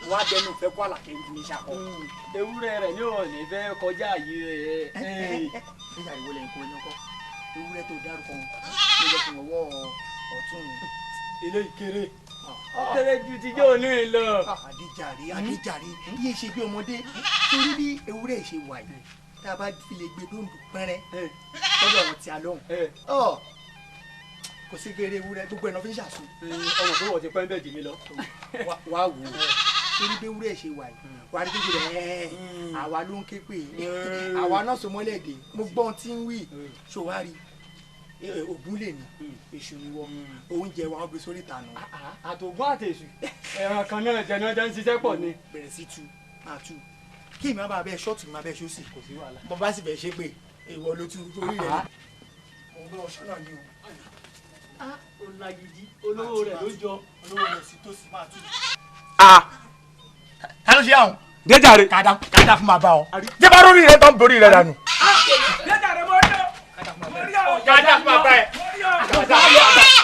Wá dẹnu fẹ́ kó àlàkẹ́ ń fi ṣàkọ. Ewúrẹ́ rẹ̀ ní òní fẹ́ kọjá yìí rẹ̀. Ẹ ṣe àìwọ lẹ́yìn kó iná kọ́. Ewúrẹ́ tó dárúkọ ló jẹ́ kí n wọ́ ọ̀tún mi. Eléyìí kéré. Ó kéré ju tíjọ́ òní lọ. Àdìjàre Àdìjàre yé ṣe bí ọmọdé torí bí ewúrẹ́ ṣe wà yìí tá a bá fi lè gbé dóńdó pẹ́rẹ́ lọ́dọ̀ àwọn tí a lọ́hùn. Kò sí gbére ewúrẹ́ gbogbo ẹ̀ náà fi ń ṣàṣù. Ọmọ tó wọ̀ ti pẹ́ ń bẹ̀ jì mí lọ. Wá wò ó torí bí ewúrẹ́ ṣe wà yìí wà á rí kékeré ẹ̀ àwa ló ń ké pè é àwa náà so mọ́lẹ̀ dé mo gbọ́ ohun tí ń wí ṣòwárí Ògún lè ní èṣù ni wọ́n oúnjẹ wa wọ́n gbé sórí ìtànà. Àtògún àtèṣù ẹran kan náà jẹ náà jẹ ń ṣiṣẹ́ pọ̀ ni. Bẹ̀rẹ̀ sí tu máa tu kí ìmọ̀ bá bẹ ṣọ́ọ̀tù máa bẹ ṣọ́ọ̀sì kò sí wàhálà. Mo bá sì fẹ́ ṣe pé ìwọ ló tu torí rẹ̀ mo ń bá ọṣọ náà ní o. Ó lágídí olówó rẹ̀ ló jọ. Olówó rẹ̀ sì tó sì máa tu. Ta ló ṣe àwọn. Déjàre. Kàdá fún bàbá ọ. Jẹ́ bá rórí rẹ tó ń borí rẹ dànù. Déjàre mo rí ọ. Kàdá fún bàbá ẹ.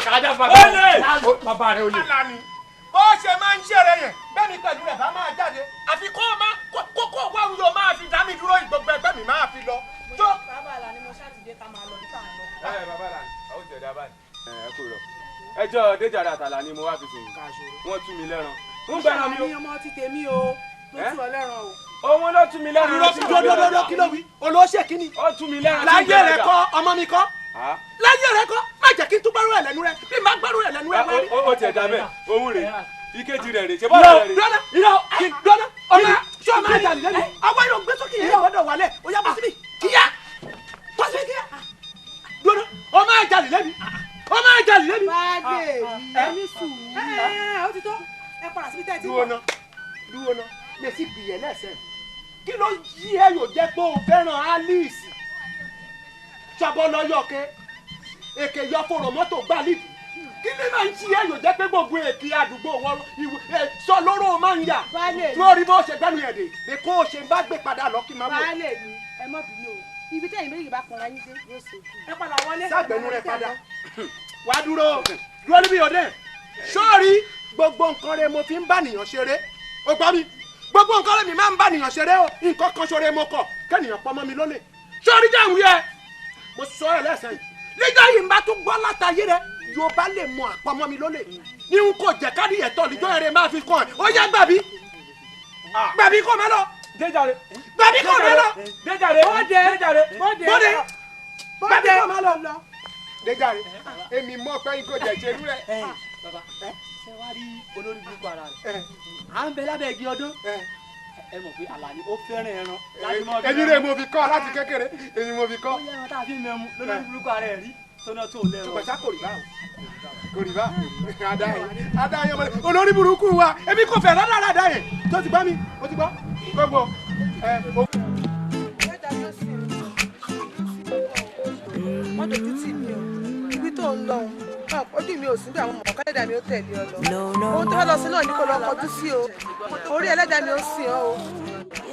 Kàdá fún bàbá ẹ. Bàbá rẹ ò lè. Bó ṣe máa ń ṣeré yẹn bẹ́ẹ̀ ni pẹ̀lú rẹ̀ bá máa jáde àfi kó o máa kó kó wá wúlò máa fi dá mi dúró gbogbo ẹgbẹ́ mi máa fi lọ. Bàbá àlà ni mo ṣàtìdé ká máa lọ bí táà ń lọ. Ẹ bàbá àlà àwọn ò tẹ̀lé abáyé. Ẹ kò rọ. Ẹjọ́ Déjàre àtàlà ni mo wá fi sùn. Wọ́n tú mi lẹ́ran. Ń gbẹ́ran mi o. Ní ọmọ ti tèmi o ló tú ọ lẹ́ran o. Òun ló tú mi lẹ́ran. Dúró kí ló wí? Olóṣè kí ni? Ó tú mi lẹ́ran. Láyé rẹ kọ́ ọmọ mi kọ́. Láyé rẹ kọ́ má jẹ́ kí n tún gbárù ẹ̀ lẹ́nu rẹ bí n bá gbárù ẹ̀ lẹ́nu rẹ. Ó tiẹ̀ dá bẹ́ẹ̀ òun rè ìkejì rẹ̀ rè ṣe bọ́ọ̀lù rẹ̀ rè. Dúró ọmọ ṣé ọmọ àjà lẹ́nu ọwọ́ yóò gbé sókè yẹn gbọ́dọ̀ wálẹ̀ ó yá bọ́ síbí kíyà bọ́ síbí kíyà. Dúró ọmọ àjà lẹ́nu ọmọ àjà lẹ́nu. Báàgì ẹ ní sùúrù. Ó ti tó ẹ padà síbi tẹ́ ẹ ti wọ̀. Dúró ná lè sì bìyẹ̀ lẹ́sẹ̀ kí ló yí ẹ yóò jẹ́ pé o fẹ́ràn Alice ṣàbọ̀ lọ yọ̀kẹ́ èkè yọ fòrò mọ́tò gbà lídìí kí ni máa ń ṣí ẹ yóò jẹ́ pé gbogbo èkì àdúgbò wọn sọ lóró máa ń yà tí ó rí bó ṣe gbẹ́nu yẹn dè bí kó o ṣe bá gbé padà lọ kí n máa wò. Baálé mi ẹ má bínú o ibi tẹ́yìn méjì bá kanra yín dé yóò ṣe jù. Ẹ padà wọlé. Ságbẹ́nu rẹ padà wàá dúró dúró níbi òde sọ́ọ̀rí gbogbo nǹkan rẹ mo fi ń bá nìyàn ṣeré o gbọ́ mi gbogbo nǹkan rẹ mi máa ń bá nìyàn ṣeré o nǹkan kan ṣoore mo kọ̀ kẹ́nìyàn pọ́ mọ́ mi lólè sọ́ọ̀rí jẹ́ ìwúyẹ mo sọ ẹ lẹ́sẹ̀ yìí níjọ́ yìí ń bá tún gbọ́ látàyé rẹ yóò bá lè mọ àpamọ́ mi lólè ní n kò jẹ́ káàdì ẹ̀tọ́ níjọ́ rẹ máa fi kàn ẹ́ ó yá gbàbí gbàbí kò mẹ́ lọ Déjàre gbàbí kò mẹ́ lọ Déjàre Déjàre bóde gbàbí kò mẹ́ lọ. Déjàre èmi mọ̀ pé n kò jẹ́ ṣerú rẹ̀. Bàbá ṣe wá rí olórí burúkú ara rẹ̀ à ń bẹ lábẹ́ igi ọdún ẹ mọ̀ pé Àlàní ó fẹ́ràn ẹran. Èmi rẹ̀ mo fi kọ́ láti kékeré èmi mo fi kọ́. Ó yẹ ẹran tá a fi mẹ́mu lórí burúkú ara ẹ̀ rí tọ́nà tó lẹ́rọ. Ṣùgbọ́n ṣá kò rí báwo kò rí bá adáyé ọmọdé olórí burúkú wa èmi kò fẹ́ rárá adáyé tó ti gbọ́ mi ó ti gbọ́ gbogbo ẹ. Wọ́n dojú tì mí o ibi tó ń lọ ojú mi ò sí bí àwọn ọmọ kẹ́lẹ́dà mi ó tẹ̀lé ọ lọ ohun tó fẹ́ lọ sí náà ní kò lọ kọjú sí o orí ẹlẹ́dàá mi ó sìn ọ́ o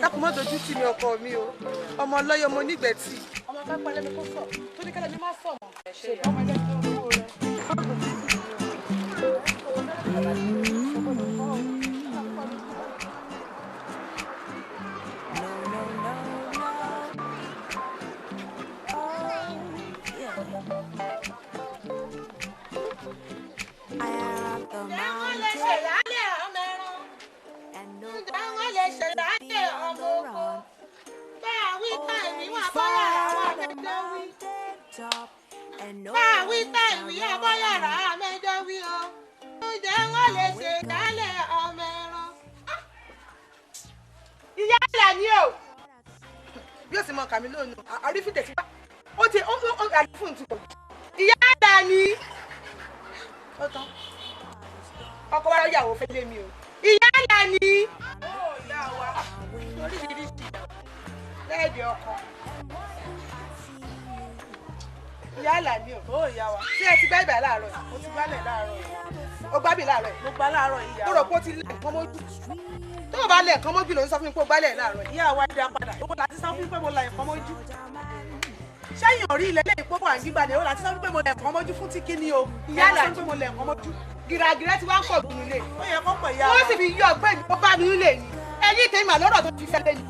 dákun má dojú tì mí ọkọ mi o ọmọ ọlọ́yọ̀ mo nígbẹ̀tì. Ọmọ ká pẹ́ lẹ́nu kó sọ tó ní kẹ́lẹ́ mi má sọ mọ́ Ṣe ọmọ jẹ́ kí n owó rẹ. Ìyá Àlàní o, bí ó sì mọ kàmí lónìí àrífín tẹ̀sí ó ti ó àrífín ti pọ̀. Ìyá Àlàní ó tán, ọkọ wa yàwó fẹ́ lé mi o. Ìyá Àlàní ó yà wá oríṣiríṣi lẹ́ẹ̀dẹ̀ ọkọ. Ìyá Àlàní o, ó yà wá. Ṣé ẹ ti gbá ibà láàárọ̀ yìí? Mo ti gbálẹ̀ láàárọ̀ yìí. O gbá mi láàárọ̀ yìí? Mo gbá láàárọ̀ yìí. Mo rò pé ó ti lé nǹkan mọ́jú. Tó o bá lẹ̀ nǹkan mọ́jú ló ń sọ fún mi pé o gbálẹ̀ láàárọ̀ yìí. Ìyá wa dá padà. Owó láti sọ fún mi pé mo la nǹkan mọ́jú. Ṣẹ́yìn orí ilẹ̀ lẹ́yìn pópó à ń gbígbà ni owó láti sọ fún mi pé mo lẹ̀ nǹkan mọ́jú fún tí kí ni o. Ìyá Àlàní pé mo lẹ̀ nǹkan mọ́jú. Gìràgìrà ti wá ń pọ̀ jù nílé. Ó yẹ kó pọ̀ ìyá wa. Wọ́n sì fi yọ ọgbẹ́ mi ó bá mi nílé ni. Ẹyin tèmi mà lọ́rọ̀ tó fi fẹ́ lé ni.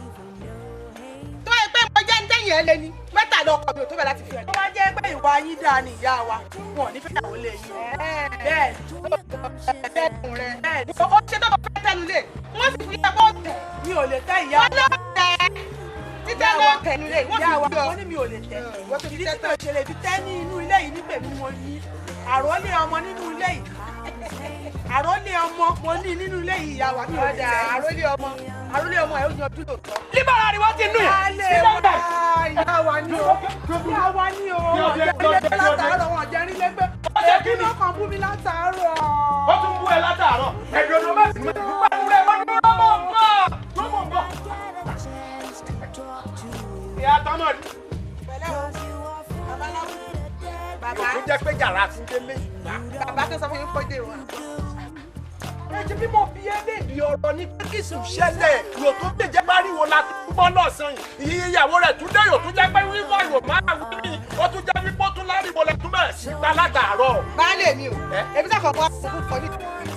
Tó yẹ pé mo jẹ́ ń dẹ́yìn ẹ lé ni. Mẹ́ta lọ ọkọ mi ò tó bẹ̀ láti fi ẹ. Tó bá jẹ́ pé ìwà yín dáa ni ìyá wa, wọn ò ní fẹ́ yàwó lé yín o. Bẹ́ẹ̀ ni. Ó ṣe tó bá fẹ́ tẹnu lé. Wọ́n sì fi ẹ̀kọ́ tẹ̀. Mi ò lè tẹ́ ìyá wa. Wọ́n lọ tẹ̀. Títẹ́ ló tẹ̀nu lé. Wọ́n sì fi ọ. Wọ́n ní mi ò lè tẹ̀. Ìdí tí mi ò ṣe lè fi tẹ́ ní inú ilé yìí ní pèmí mo ní àrólé ọmọ nínú ilé yìí. Àrólé ọmọ mo ní nínú ilé yìí ìyá wa mi ò lè tẹ́. Àrólé ọmọ. Àrólé ọmọ ẹ̀ ó yanjú lóòótọ́. Líbàrà ni wọ́n ti nù yẹn. Ìyá wa ni o. Ìyá wa ni o. Ọ̀jẹ̀ látàárọ̀ wọn jẹ́ rí lẹ́gbẹ́. Ẹbí náà kàn bú mi látàárọ̀. Ó tún bú ẹ látàárọ̀. Ẹ̀dùn ọ̀dọ́ bá sì mú ẹ wọ́n dúró mọ̀ ń bọ̀. Dúró mọ̀ ń bọ̀. Ìyá Tọ́mọ̀ ni. Pẹ̀lẹ́ o, babaláwo. Bàbá. Yóò tún jẹ́ pé yàrá tún délé ìgbà. Bàbá tó sọ fún yín pé dé wọn. Ẹ ṣe bí mo bí ẹ lè di ọ̀rọ̀ ní pé kí sùn ṣẹlẹ̀ yóò tún lè jẹ́ pariwo la tún gbọ́ lọ́sàn yìí. Ìyàwó rẹ̀ tún dé yóò tún jẹ́ pé wíwọ́ yóò máa wí ní ó tún jẹ́ wípé ó tún láriwo la tún bẹ̀rẹ̀ sí gbá látàárọ̀. Baálé mi o, èmi sàkọ̀ wá fún kọ́ ní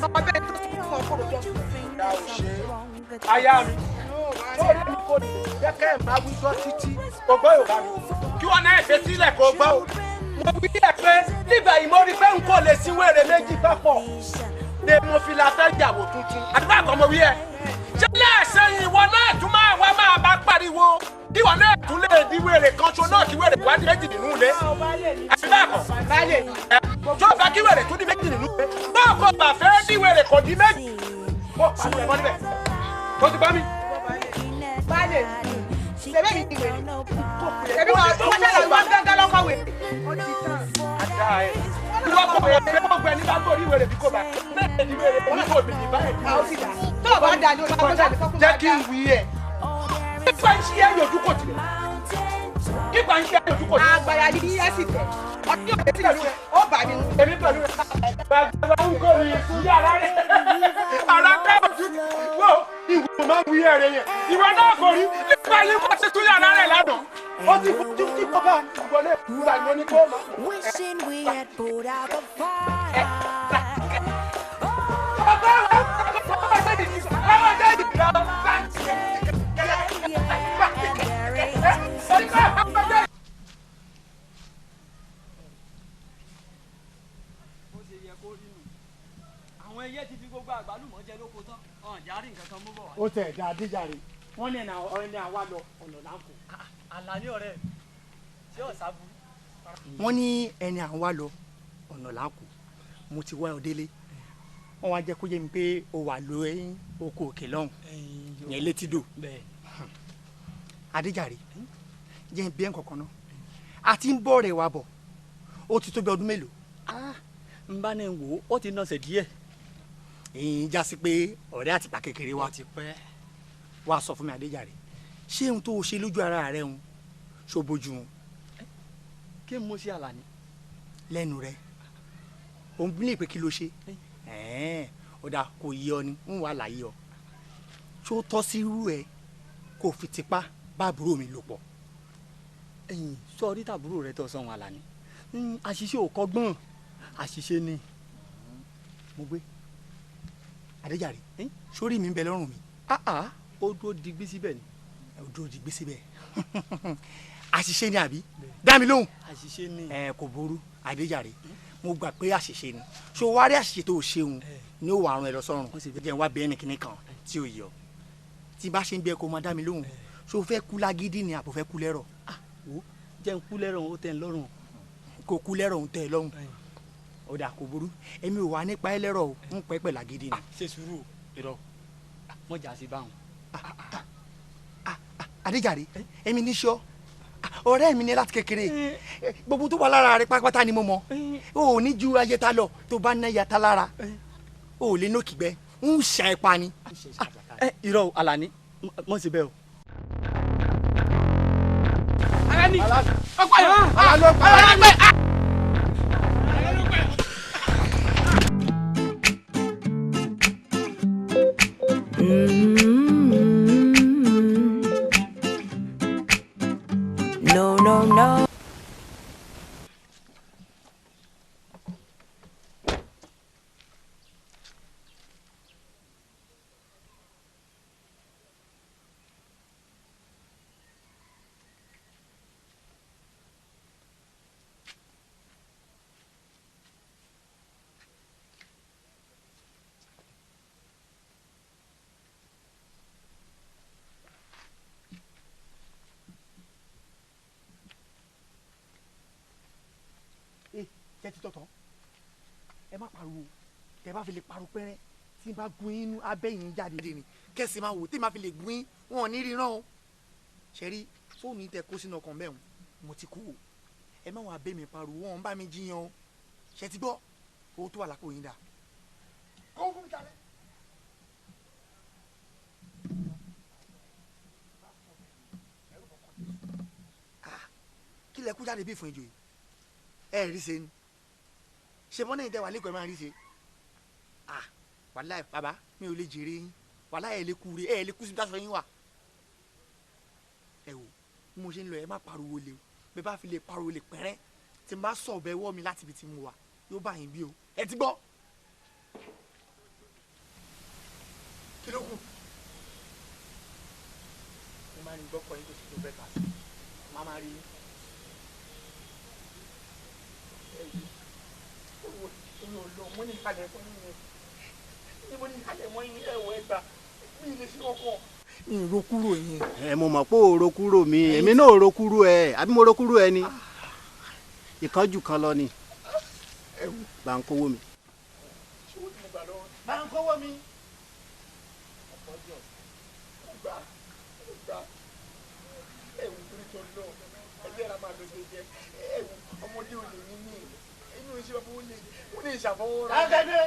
ọmọ bẹ́ẹ̀ tó sún fún ọkọ̀ rojọ́. Ìyá ò ṣe é. Aya mi, lórí mi kò ní jẹ́ kẹ́ ẹ̀ máa wíjọ́ títí. Kò gbọ́ Yorùbá mi. Kí wọ́n náà ṣe sílẹ̀ kò gbọ́ o. Mo wí ẹ̀ pé nígbà yìí mo rí pé n kò lè sin wèrè méjì papọ̀. Ní mo fi la fẹ́ yàwó tuntun. Àdúgbò àkọ́ mo wí ẹ̀. Ṣé lẹ́ẹ̀sẹ̀ ìwọ náà tún máa wá máa bá pariwo? Kí ìwọ náà tún lè di wèrè kan ṣo náà kí wèrè wá di méjì nínú ilé. Àdúgbò àkọ́. Tó bá kí wèrè tún di méjì nínú ilé. Báwo kò bá fẹ́ di wèrè kò di méjì? Mo pàṣẹ ẹ̀fọ́ níbẹ̀. Tó ti bá mi. Baálé mi, ṣebí mi ti wèrè. Ṣebí wọn ṣàlàyé wọn gángan lọ́kọ̀ wèrè. Ó ti tán. Àdá ẹ̀. Ìwọ kò wọ̀ pé gbogbo ẹni bá torí wèrè bí kò bá bẹ́ẹ̀ ni wèrè bí kò bìbí báyìí. Àwọn ti dà. Tó o bá dà ní oṣù tó dà ní kọ́kọ́. Jẹ́ kí n wí ẹ̀. Nípa ń ṣe ẹ̀yọ̀ ojú kò tilẹ̀. Nípa ń ṣe ẹ̀yọ̀ ojú kò tilẹ̀. Àgbàrá ni yíyá sì tẹ̀. Ọtí òde sí ìlú rẹ̀, ó bà mí. Èmi pẹ̀lú rẹ̀. Bàbá ń kó mi yàrá rẹ̀. Àrà ká ojú. Wo ìwọ máa ń wí ẹ̀rẹ̀ yẹn. Ìwọ náà kò rí. Nípa yín kò ti tún yàrá rẹ̀ lánàá. Ó ti fojú tí kò bá ìwọlé ìwúra ìwọ ní kó máa. Wishing we had put out the fire. Bàbá wa Bó ṣe yẹ kó rí nù. Àwọn ẹyẹ ti fi gbogbo àgbálùmọ̀ jẹ lóko tán. Ọ̀n járí nǹkan kan mú bọ̀ wá. Ó tẹ̀ ẹ̀dá Adéjàre, wọ́n ní ẹni àwa lọ ọ̀nà láǹkó. Àlàní ọ̀rẹ́ mi, ṣé ọ̀sà burú? Wọ́n ní ẹni à ń wá lọ ọ̀nà láǹkó. Mo ti wá ọ délé. Wọ́n wá jẹ́ kó yé mi pé o wà lóyún oko òkè lọ́hùn yẹn létídò. Adéjàre, jẹ́ bí ẹ̀ ń kọ̀ọ̀kan náà. A ti ń bọ̀ rẹ̀ wá bọ̀, ó ti tó bí ọdún mélòó? N bá ní wò ó, ó ti nọ̀sẹ̀ díẹ̀. Ìyìn já sí pé ọ̀rẹ́ àtìpá kékeré wa ti pẹ́. Wá sọ fún mi Adéjàre, ṣé ohun tó o ṣe lójú ara rẹ ń ṣó bójú mu? Kí n mú sí Àlàní? Lẹ́nu rẹ, òun bí lè pé kí ló ṣe? Ó dáa, kò yé ọ ni, ń wà láyé ọ. Ṣó tọ́ sí irú ẹ kó fi tipá bá àbúrò mi lò pọ̀? Ẹ̀yin sọrí tàbúrò rẹ tó sọ̀hún Àlàní. Àṣìṣe ò kọ́gbọ́n, àṣìṣe ni. Mo gbé. Adéjàre, sórí mi ń bẹ lọ́rùn mi. Ó dúró digbí síbẹ̀ ni. Ó dúró digbí síbẹ̀. Àṣìṣe ni àbí? Dá mi lóhùn. Àṣìṣe ni. Ẹ kò burú, Adéjàre, mo gbà pé àṣìṣe ni. Ṣé o wá rí àṣìṣe tó o ṣeun ni ó wà àrùn ẹ lọ sọ́run? Jẹ́ n wá bẹ́ẹ̀ ní kinní kan tí o yọ. Tí bá ṣe ń bẹ kó máa dá mi lóhùn. Ṣé o fẹ́ kú lágídí ni àbò fẹ́ kú lẹ́rọ̀? Wo jẹ́ n kú lẹ́rọ̀ ó tẹ́ ń lọ́rùn. Kò kú lẹ́rọ̀ ń tẹ́ ẹ lọ́rùn. Ó dà kò burú, èmi ò wá nípa ẹ lẹ́rọ̀ o, ń pẹ́ pẹ̀ lágídí ni. Ṣe sùúrù o, irọ́ mọ̀ jà sí báwọn. Adéjàre, èmi ní sọ ọ̀rẹ́ mi ní láti kékeré, gbogbo tó wà lára rẹ pátápátá ni mo mọ̀. O ò ní ju ayẹta lọ, tó bá ná yàtá lára o ò lè nókìgbẹ́, ń ṣa ẹ pa ni. Irọ́ o, Àlàní, mọ̀ sí bẹ́ẹ̀ o. Alani, ọkọ yẹn, Alani pẹ. No, no, no. Jẹ́ títọ́ tán, ẹ má pariwo. Tẹ bá fi lè pariwo pẹ́rẹ́, tí n bá gun inú abẹ́ yìí jáde ni kẹ́sì máa wò. Tí n bá fi lè gun yín, wọn ò ní ríran o. Ṣe rí fóònù yìí tẹ kó sínú ọkàn bẹ́ẹ̀, mo ti kú o. Ẹ má wàá bẹ́ mi pariwo, wọn ń bá mi jiyàn o. Ṣe ti gbọ́? Owó tó wà lápò yín dà. Kó fún mi kalẹ̀. Kí lẹ kú jáde bí fún ìjòyè? Ẹ rí ṣe ni ṣe mọ́nà ìtẹ̀wà lẹ́kọ̀ọ́ ẹ̀ máa rí ṣe. Wàláì bàbá mi ò lè jèrè yín, wàláì ẹ̀ lè kú rí, ẹ̀ lè kú síbi táṣọ yín wà. Ẹ wò bí mo ṣe ń lọ, ẹ má pariwo lé o. Bẹ́ẹ̀ bá fi lè pariwo lè pẹ́rẹ́, tí n bá sọ̀ ọ̀bẹ wọ́ mi láti ibi tí mo wà, yóò bá yín bí o. Ẹ ti gbọ́. Kí ló kù? Mo máa ń gbọ́kọ̀ yín tó ti tó bẹ́ẹ̀ kà sí. Má máa rí yín. Mo ní ìkàlẹ̀ fún yín ni, mo ní ìkàlẹ̀ mọ́ yín, ẹ̀wọ̀ ẹgbà mi lè ṣe ọkọ̀. Mi ò rokúrò yín. Ẹ mo mọ̀ pé ò rokúrò mi, èmi náà ò rokúrò ẹ, àbí mo rokúrò ẹ ni? Ìkánjú kan lọ ni. Bá ń kówó mi. Bá ń kówó mi. Ọmọdé ò lè ní mí, inú iṣẹ́ ọmọ ò lè ó lè ṣàfọwọ́rọ́. Dákẹ́dẹ́.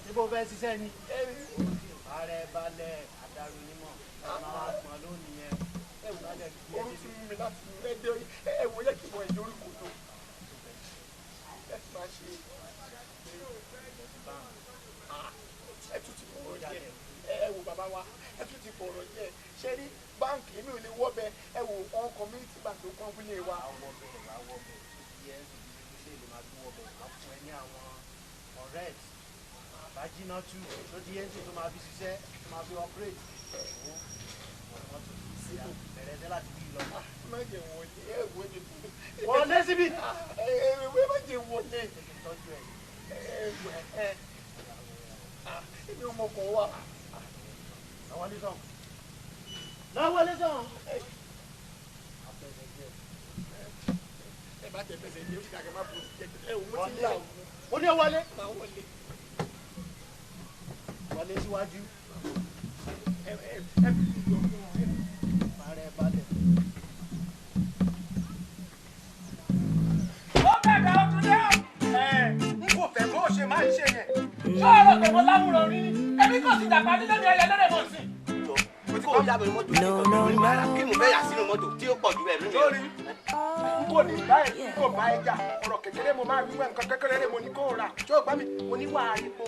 Ibo fẹ́ ṣiṣẹ́ ni. Ààrẹ balẹ̀ adarí onímọ̀ máa pọn lónìí yẹn. Orú ti mú mi láti ẹgbẹ́ ẹ̀wọ̀ yẹ kí wọ́n ìdórí kòtò. Ẹ ti máa ṣe ẹ tún ti fọ̀rọ̀ jẹ. Ẹ wo bàbá wa, ẹ tún ti fọ̀rọ̀ jẹ. Ṣé rí báǹkì èmi ò lè wọ́ bẹ. Ẹ wo ọ̀n community bank tó kàn fúnlé wa. Àwọ̀ bẹ̀ àwọ̀ bẹ̀ yẹ ẹ́ sì ṣe lè máa gbọ́ ọbẹ̀ wá fún ẹ ní àwọn ọ̀rẹ́ àbájínà tù tó di ẹ́ńtì tó máa fi ṣiṣẹ́ tó máa fi operate. Bẹ̀rẹ̀ ẹsẹ̀ láti bí lọ. Má jẹ wọlé, ẹ wo ni. Wọlé síbi. Ẹ má jẹ wọlé. Tọ́jú ẹ̀. Ẹ èmi ò mọ̀ kàn wá. Lọ́wọ́lé sàn. Lọ́wọ́lé sàn. Ẹ bá tẹ fẹsẹ̀ jẹ́, ó ti dàgbẹ́ má bò sí jẹ́. Ẹ wò mo ti là ó. Ó ní wọlé. Máa wọlé. Wọlé síwájú. Ẹ ẹ ẹ fi ìjọ fún ọ. Ààrẹ balẹ̀. Ó bẹ̀rẹ̀ ọdún náà. Ẹ n kò fẹ́ bó ṣe máa ń ṣe yẹn. Ṣé ọ̀rọ̀ pé mo láwùrọ̀ rí ni? Èmi kò sì dàgbà nílé mi ẹyẹ lẹ́rẹ̀ mọ̀ sí. Kó o yá mi mọ́tò kí mo fẹ́ yà sínú mọ́tò tí ó pọ̀ ju ẹ̀mí mi lọ. Sórí N kò ní bá ẹ, n kò bá ẹ jà. Ọ̀rọ̀ kékeré mo máa wíwẹ̀, nǹkan kékeré rẹ̀ mo ní kó rà. Ṣé o gbọ́ mi? Mo ní wàá epo.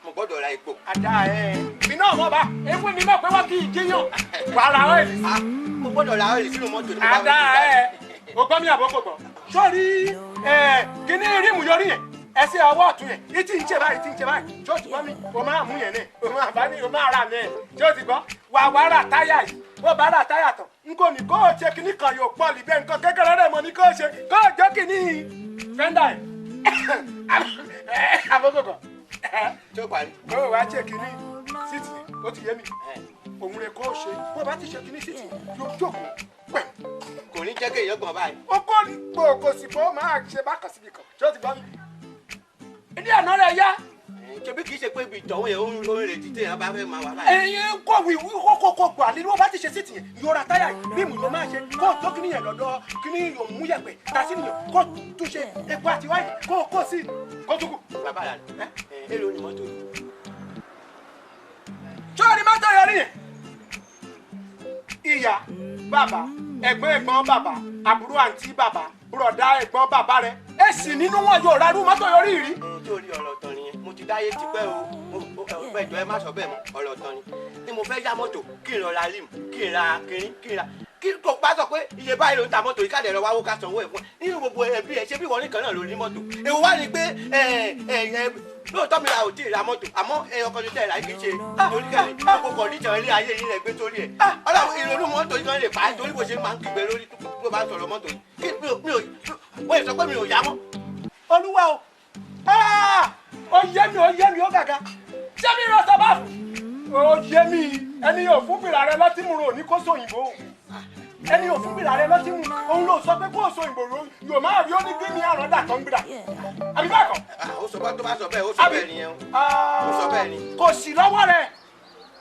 Mo gbọ́dọ̀ ra epo. Àdá ẹ̀ mi náà mọ̀ bá. Ewu mi mọ̀ pé wọ́n kì í jíyàn. Wàá ra ọ́ìlì. Mo gbọ́dọ̀ ra ọ́ìlì sínú mọ́tò. Àdá ẹ̀ o gbọ́ mi àbọ̀ kò gbọ́. Sọ́ọ̀rí ẹ̀ kíní rímù yọrí yẹn, ẹsẹ̀ ọwọ́ ọ̀tún yẹn, ìtì ń ṣe báyìí, ìtì ń ṣe báyìí. Ṣé o ti gbọ́ mi? O máa mú yẹn náà, o máa bá ní, o máa rà mí ẹ̀. Ṣé o ti gbọ́? Wà wá ra táyà yìí, ó bá ra táyà tán. N kò ní kó o ṣe kíní kan yóò pọ̀ líbẹ̀, nǹkan kékeré rẹ̀ mọ̀ ní kó o ṣe, kó o jó kíní fẹ́ndà yìí. Àbókòkò. Ṣé o parí? Kó o wá ṣe kíní síìtì yẹn, ó ti yé mi. Òun rẹ̀ kó o ṣe, bó o bá ti ṣe kíní síìtì yóò jókòó pẹ̀. Kò ní jẹ́ kéèyàn gbọ̀n báyìí. Ó kò ní gbòòkò sí bó máa ṣe bákan síbi kan. Ṣé o ti gbọ́ mi? Ní àná rẹ̀ yá. Ṣebí kì í ṣe pé ibi ìtọ̀wọ́ yẹn ó ń retí téèyàn bá fẹ́ máa wà báyìí. Ẹyin kò wí kó kó gbà nínú bá ti ṣe sí tìyẹn, yóò ra táyà yìí, ríìmù ló máa ṣe, kó tó kíní yẹn lọ́dọ̀ kíní yóò mú yẹ̀pẹ̀ ta sí nìyẹn, kó tún ṣe epo àti wáyé, kó kó sí kó tún kù. Bàbá rà ní èlò ni mọ́tò yìí. Sọ́ọ́ni mọ́tò yẹn rí yẹn. Ìyá bàbá ẹ̀gbọ́n ẹ̀gbọ́n bàbá àbúrò àǹtí bàbá bùrọ̀dá ẹ̀gbọ́n bàbá rẹ̀ èsì nínú wọn yóò ra irú mọ́tò yọrí rí. Torí ọ̀rọ̀ tán nìyẹn, mo ti dáyé tipẹ́ o, ẹjọ́ ẹ má sọ bẹ́ẹ̀ mọ́, ọ̀rọ̀ tán ni. Ni mo fẹ́ yá mọ́tò kí n lọ ra rímù, kí n ra kiri, kí n ra kí kò bá sọ pé iye báyìí ló ń ta mọ́tò yìí, káàdì ẹ̀rọ wáwó ká sanwó ẹ̀ fún ẹ. Nínú gbogbo ẹbí ẹ ṣé bí ìwọ nìkan náà ló ní mọ́tò. Èwo wá ni pé lóòótọ́ mi ra ò tí ì ra mọ́tò, àmọ́ ẹyọ kan tó tẹ̀ ra kì í ṣe torí kẹ́mi gbogbo kọ̀ọ̀díjà ilé ayé yìí rẹ̀ gbé sórí ẹ̀. Ọlọ́run ìrònú mọ́tò yìí kan lè pa á torí bó ṣe máa ń kígbe lórí tó bá ń sọ̀rọ̀ mọ́tò yìí. Kí mi ò wọ́n sọ pé mi ò yá mọ́. Olúwa o, ó yé mi, ó yé mi, ó gàga. Ṣé mi rọ sábà fún? Ó yé mi, ẹni yóò fún fìlà rẹ lọ́tí mu rò ní kó sóyìnbó. Ẹni yóò fún fìlà rẹ lọ́tí mu, òun ló sọ pé kó sóyìnbó yóò máa rí ó ní gbé mi àrùn dà tó ń gbìdà. Àbí báà kọ́? Ó sọ bá tó bá sọ bẹ́ẹ̀, ó sọ bẹ́ẹ̀ nìyẹn o. Ó sọ bẹ́ẹ̀ ni. Kò sí lọ́wọ́ rẹ̀,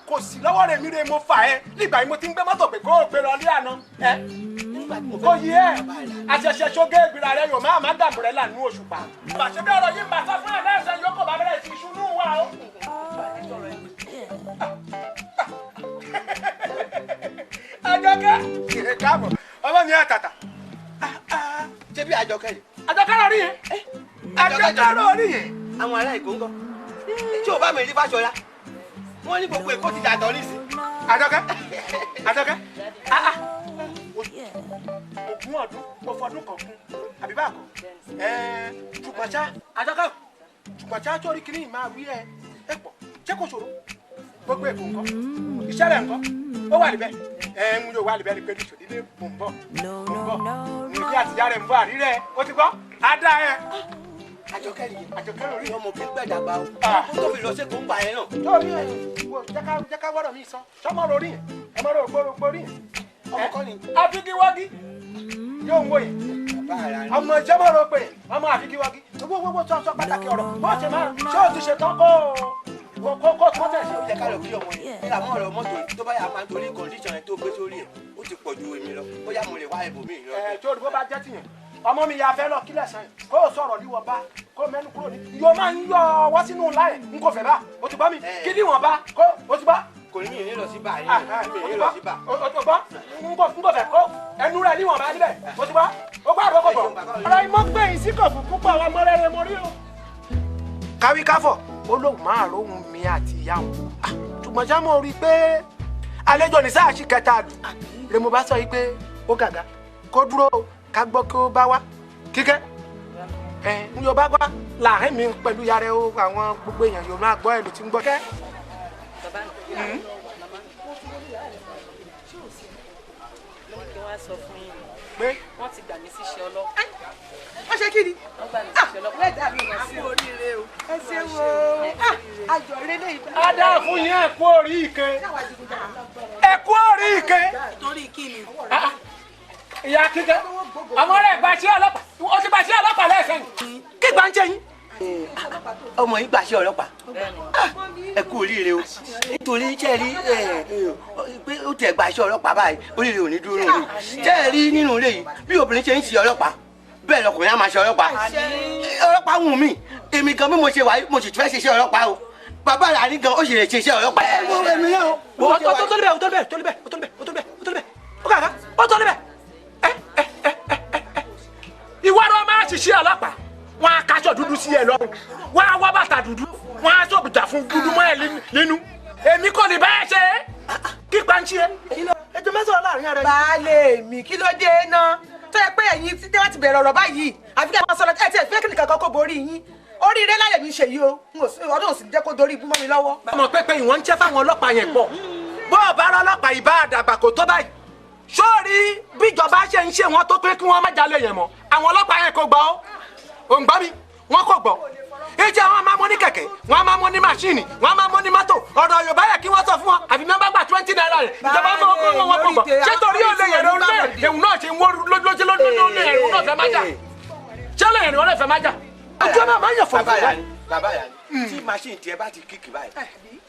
kò sí lọ́wọ́ rẹ̀ mi rè mo fà ẹ́ nígbà yìí mo ti ń gbé mọ́tò pé kó o gbé lọ ní àná. Kò yí ẹ̀ àṣẹṣẹ ṣoge ìgbìlà rẹ yóò máa máa dàbò rẹ lànà oṣù pa. Bàṣẹ bí ọ̀rọ̀ yìí ń bá sá fún ẹ̀ lẹ́sẹ̀ yóò kò bá bẹ̀rẹ̀ sí iṣu nù wá o. Àjọkẹ́ káàbọ̀ ọmọ mi àtàtà. Ṣé bí Àjọkẹ́ yìí? Àjọkẹ́ lọ rí yẹn. Àjọkẹ́ lọ rí yẹn. Àwọn ará Èkó ń kọ́. Tí o bá mi rí Fáṣọlá, wọ́n ní gbogbo Èkó ti dàtọ̀ nísìn. Àjọkẹ́ Àjọkẹ́ ogún ọdún mo fọdún kan kún àbí báà kọ́ ṣùgbọ́n ṣá Àjọkẹ́ ṣùgbọ́n ṣá torí kí ni máa wí ẹ ẹ pọ̀ ṣé kò ṣòro gbogbo Èkó ńkọ́ iṣẹ́ rẹ̀ ńkọ́ ó wà níbẹ̀ ẹ ń yóò wà níbẹ̀ ni pé níṣòdílé mò ń bọ̀ mò ń bọ̀ níbi àtijọ́ rẹ̀ ń bọ̀ àrírẹ̀ ó ti gbọ́ á dá ẹ. Àjọkẹ́ nìyẹn. Àjọkẹ́ lórí. Ọmọ kì í gbẹ̀dàgbà o. Ó tó fi lọ sí kóńgbà yẹn náà. Torí ẹ wo jẹ́ ká wọ́rọ̀ mi sọ sọmọ lórí yẹn ọmọ rẹ̀ ògbórí yẹn. Ọmọ kọ́ ni. Afigiwagi yóò ń wò yẹn. Ọmọ ìjọba rò pé ọmọ àfigiwagi gbogbo sọ sọ pàtàkì ọ̀rọ̀ bó ṣe máa ṣé o ti ṣe tán kó kó tó tẹ̀ sí. Ó yẹ ká lọ kí ọmọ yẹn. Nígbà mọ́ ọ̀rọ̀ mọ́tò tó bá yà máa torí kọ̀ǹdíṣàn yẹn tó gbé sórí ẹ̀ ó ti pọ̀ ju èmi lọ bóyá mo lè wá ibòmíì lọ. Ẹ tó bó bá jẹ́ tìyẹn ọmọ mi yà fẹ́ lọ kílẹ̀ sàn kó o sọ̀rọ̀ líwọ̀ bá kó o mẹ́nu kúrò ní. Yóò máa ń yọ ọwọ́ sínú láì n kò fẹ́ bá o ti bá mi kí níwọ̀n bá kó o ti bá. Kò ní mi ní lọ sí bá yẹn mi ní lọ sí bá. O ti bá n kò fẹ́ kó ẹnu rẹ̀ níwọ̀n bá níbẹ̀ o ti bá o gbọ́ àbọ̀ kò bọ̀. Ọ̀rọ̀ ìmọ̀ gbẹ̀yìn sí kò fún púpọ̀ àwọn ọmọ rẹ̀ mo rí o. Káwí káfọ̀ ó lóun máa róhun mi àti ìyá òun ṣùgbọ́n ṣá mo rí i pé àlejò ní sáà ṣì kẹta lù lè mo bá sọ yìí pé ó gàgà kó dúró ká gbọ́ kí ó bá wá kíkẹ́ ẹ ń yóò bá gbá láàrin mi pẹ̀lú yàrá o àwọn gbogbo èèyàn yóò máa gbọ́ ẹ̀ ló ti ń gbọ́ kẹ́. Bàbá mi, màmá mi, mo ní kí wọ́n á sọ fún yín pé wọ́n ti gbà mí síṣẹ́ ọlọ́pàá. Wọ́n ṣe kí ni? Wọ́n gbà mí síṣẹ́ ọlọ́pàá. Lẹ́dàá mi mọ̀ sí oríire o. Ẹ ṣe wo ayọ̀ rẹ lè. A dáa fún yín ẹ kú orí ike. Ẹ kú orí ike. Torí kí ni? Ìyá kíkẹ́ ọmọ rẹ̀ gba iṣẹ́ ọlọ́pàá ó ti gba iṣẹ́ ọlọ́pàá lẹ́sẹ̀ yìí kí gbà ń jẹ yín. Ọmọ yìí gbàṣẹ ọlọ́pàá ẹ kú oríire o nítorí ṣe rí pé ó tiẹ̀ gbàṣẹ ọlọ́pàá báyìí oríire ò ní dúró lórí ṣe rí nínú ilé yìí bí obìnrin ṣe ń ṣe ọlọ́pàá bẹ́ẹ̀ lọkùnrin á máa ṣe ọlọ́pàá ọlọ́pàá wù mí èmi gan bí mo ṣe wà mo sì fẹ́ ṣe iṣẹ́ ọlọ́pàá o bàbá rà ní gan ó sì lè ṣe iṣẹ́ ọlọ́pàá. Èmi náà o. Ó tó níbẹ̀ ó tó níbẹ̀ ó tó níbẹ̀ ó tó níbẹ̀ ó tó níbẹ̀ ó tó níbẹ̀ ó kàkà ó tó níbẹ̀. aṣọ dúdú sí ẹ lọ́rùn, wọ́n á wá bàtà dúdú, wọ́n á sọ̀bùjà fún dúdú mọ́ ẹ nínú. Èmi kò ní báyà ṣe é kí pàǹtí ẹ. Ẹjọ́ mẹ́sàn-án láàrin ara ẹ. Baálé mi, kí ló dé náà tó yẹ pé ẹ̀yin tí wọ́n ti bẹ̀rẹ̀ ọ̀rọ̀ báyìí àfi kí ẹ máa sọ̀rọ̀ ẹ ti ẹ̀ fẹ́ kí nìkan kan kó borí yín. Oríire láyè mi ṣe yìí o, ọdún òsì jẹ́ kó dorí ibú mọ́ mi lọ́wọ́. Ọmọ pépé ìwọ̀n ń jẹ́ fáwọn ọlọ́pàá yẹn pọ̀. Bó o bá rọ ọlọ́pàá ìbá àdàgbà kò tó báyìí. Sóòrí bíjọba ṣe ń ṣe wọn tó pé kí wọ́n má jalè yẹn mọ́. Àwọn ọlọ́pàá yẹn kò gbọ́ ó. Ò ń gbọ́ mi, wọ́n kò gbọ́. Ìjẹ́ àwọn máa mú ní kẹ̀kẹ́, wọ́n máa mú ní máṣíìnì, wọ́n máa mú ní mọ́tò. Ọ̀rọ̀ Yorùbá yẹ kí wọ́n sọ fún wọn. Àbí mẹ́mbà gba 20 naira rẹ̀. Ìjọba ń fọwọ́ kó wọn kò gbọ́. Ṣé torí ó lè yẹ̀rọ lé ẹ̀hún náà ṣe ń wó lójú lójú lé ẹ̀hún náà fẹ́ má jà? Ṣé lè yẹ̀rọ lè fẹ́ má jà? Ojú ọmọ máa ń yàn fún wa. Bàbá yà ni tí machine tiẹ̀ bá ti kíkì báyìí,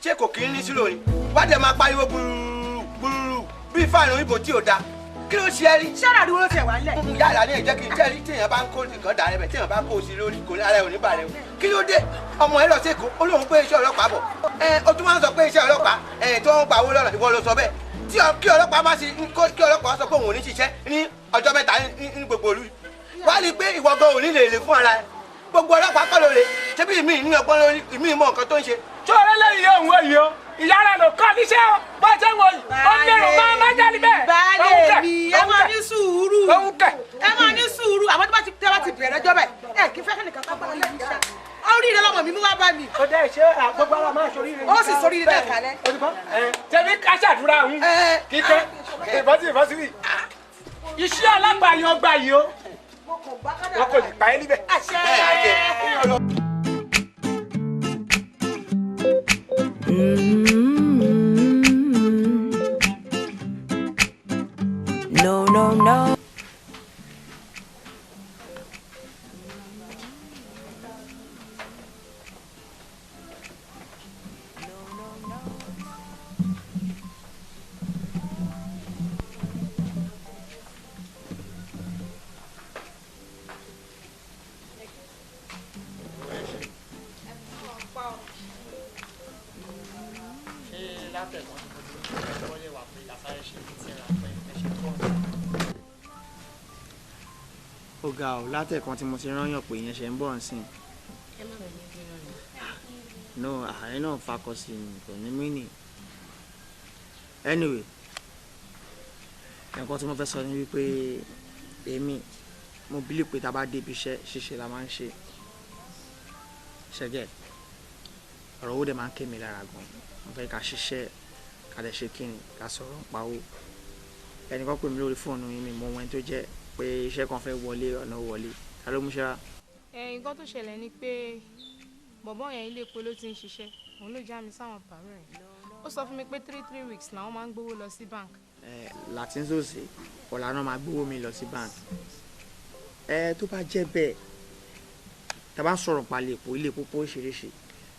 ṣé kò kí ń ní sílò ni? Wá dẹ̀ máa pariwo gbúrúrú gbúrúrú bíi fáànù òyìnbó tí ò da. Kí ló ṣe é rí? Ṣé àràdúró ló tiẹ̀ wá lẹ̀? Ìyá àlàní ẹ̀ jẹ́ kí n jẹ́ rí téèyàn bá ń kó nǹkan dà rẹ̀ bẹ̀ téèyàn bá kó o sí lórí kò ní ara ẹ̀ ò ní bàrẹ̀ o. Kí ló dé? Ọmọ ẹ lọ sí Èkó, ó lóun pé iṣẹ́ ọlọ́pàá bọ̀. Ẹ o tún máa ń sọ pé iṣẹ́ ọlọ́pàá ẹ̀ tó ń pa owó lọ́nà ìwọ ló sọ bẹ́ẹ̀. Tí kí ọlọ́pàá má sí kí ọlọ́pàá sọ pé òun ò ní ṣiṣẹ́ ní ọjọ́ mẹ́ta ní gbogbo ìlú. Wá rí i pé ìwọ gan ò ní lè lè fún ara ẹ. Gbogbo ọlọ́pàá kọ́ ló lè ṣé bí ìmí ní ọgbọ́n lórí ìmí mọ nǹkan tó ń ṣe. Ṣé lẹ́yìn yóò ń wọ yìí o? Ìyá rẹ̀ ló kọ́ níṣẹ́ o, bó ṣe ń wọ yìí, ó ń lérò máa má jáde bẹ́ẹ̀. Baálé mi, ẹ máa ní sùúrù. Ẹ máa ní sùúrù, àwọn tó bá ti bẹ̀rẹ̀ ẹjọ́ báyìí, ẹ kí fẹ́ kẹ́nìkan ká bá wọn lẹ́nu iṣẹ́. Oríire lọmọ mi mú wá bá mi. Ó dẹ́ ṣé gbogbo ara máa ṣoríire. Ó sì ṣoríire náà kalẹ̀. Tẹ̀mí ká ṣàdúrà ń kíkẹ́ ìbọ́sí ìbọ́sí wì. Iṣẹ́ alágbàyàn gbà yìí o. Wọn kò lè pa ẹ́ níbẹ̀. Àṣẹ. No, no, no. Ó ga ọ látẹ̀kan tí mo ti rán yàn pé yẹn ṣe ń bọ̀ nsìn. No, ààrẹ náà fakọ sí i kò ní mí nì. Anyway, nǹkan tí mo fẹ́ sọ ni wípé èmi mo believe pé tá a bá débi iṣẹ́ ṣíṣe la máa ń ṣe. Ṣẹ́gẹ̀, ọ̀rọ̀ owó dẹ̀ máa ń ké mi lára gan. Mo fẹ́ ká ṣiṣẹ́, ká lè ṣe kíni, ká sọ̀rọ̀ ń pa owó. Ẹnì kan pè mí lórí fóònù yín mi mọ ohun ẹni tó jẹ́ pé iṣẹ́ kan fẹ́ wọlé ọ̀nà wọlé ta ló mú ṣe wá. Nǹkan tó ṣẹlẹ̀ ni pé bọ̀bọ́ yẹn ilé epo ló ti ń ṣiṣẹ́, òun ló já mi sáwọn pàrọ̀ ẹ̀. Ó sọ fún mi pé 3 weeks làwọn máa ń gbowó lọ sí bank. Láti ń sòsè ọ̀la náà máa gbowó mi lọ sí bank. Tó bá jẹ́ bẹ́ẹ̀ tá a bá ń sọ̀rọ̀ pa ilé epo pọ̀ oríṣiríṣi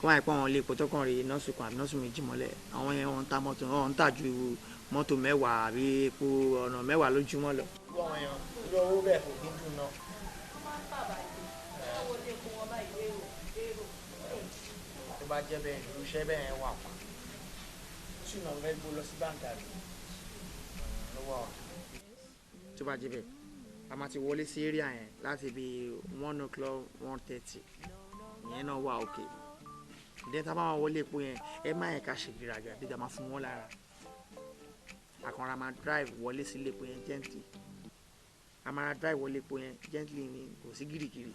kó máa pọ̀ àwọn ilé epo tó kàn rí nọ́ọ̀sì kan àbí nọ́ọ̀sì méjì mọ́lẹ̀ àwọn yẹn wọ́n ń ta mọ́tò wọ́n ń tà ju mọ́tò 10 àbí epo ọ̀nà 10 lójúmọ́ lọ. Wọ́n yàn irú owó bẹ́ẹ̀ kò kí ń dùn náà. Tó bá jẹ́ bẹ́ẹ̀ irú iṣẹ́ bẹ́ẹ̀ wà pa. Ṣùnà fẹ́ gbó lọ sí báǹkì àbí lọ́wọ́. Tó bá jẹ́ bẹ́ẹ̀, a máa ti wọlé sí area yẹn láti bí 1 o'clock 1:30. Ìyẹn náà wà òkè. Ìdẹ́ tá a bá máa wọlé epo yẹn, ẹ má yẹ ká ṣègbéraga bí tá a máa fún wọn lára. Àkànrà máa drive wọlé sí ilé epo yẹn gently. A máa drive wọlé epo yẹn gently ni kò sí gírígírí.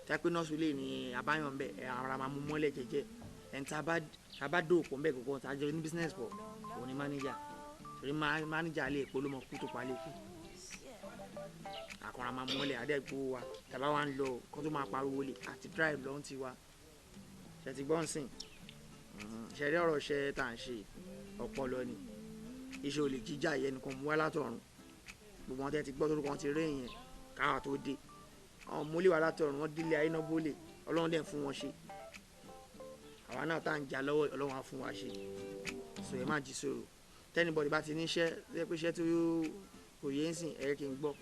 Tí a pé nọ́ọ̀sì lè ní àbáyọ̀ ń bẹ̀, ara máa mú mọ́lẹ̀ jẹ́jẹ́. Ẹni tá a bá dóòpọ̀ ń bẹ̀ kókó tá a jẹ́ ní business pọ̀, òun ni manager. Torí manager ilé epo ló mọ kú tó pa lé epo. Àkànrà máa mọ́lẹ̀ adẹ́gbó wa. Tàbá wa ń lọ kó tó máa pariwo lè àti drive lọ́n ti wa. Ṣé ti gbọ́ ń sìn? Ṣé rí ọ̀rọ̀ iṣẹ́ tá à ń ṣe ọpọlọ ni. Iṣẹ́ olè jíjà yẹn nìkan mú wá látọ̀run. Gbogbo wọn tẹ́ ti gbọ́ torúkọ wọn ti rí ìyẹn káwa tó dé. Àwọn mólè wá látọ̀run wọn délé ayé náà bólè Ọlọ́run dẹ̀ ń fún wọn ṣe. Àwa náà tá à ń jà lọ́wọ́ Ọlọ́run á fún wa ṣe. So ẹ má jí sòrò. Tẹ́nibọ̀dì bá ti níṣẹ́ tẹ́ pé iṣẹ́ tó kò yé ń sìn ẹ kí n gbọ́.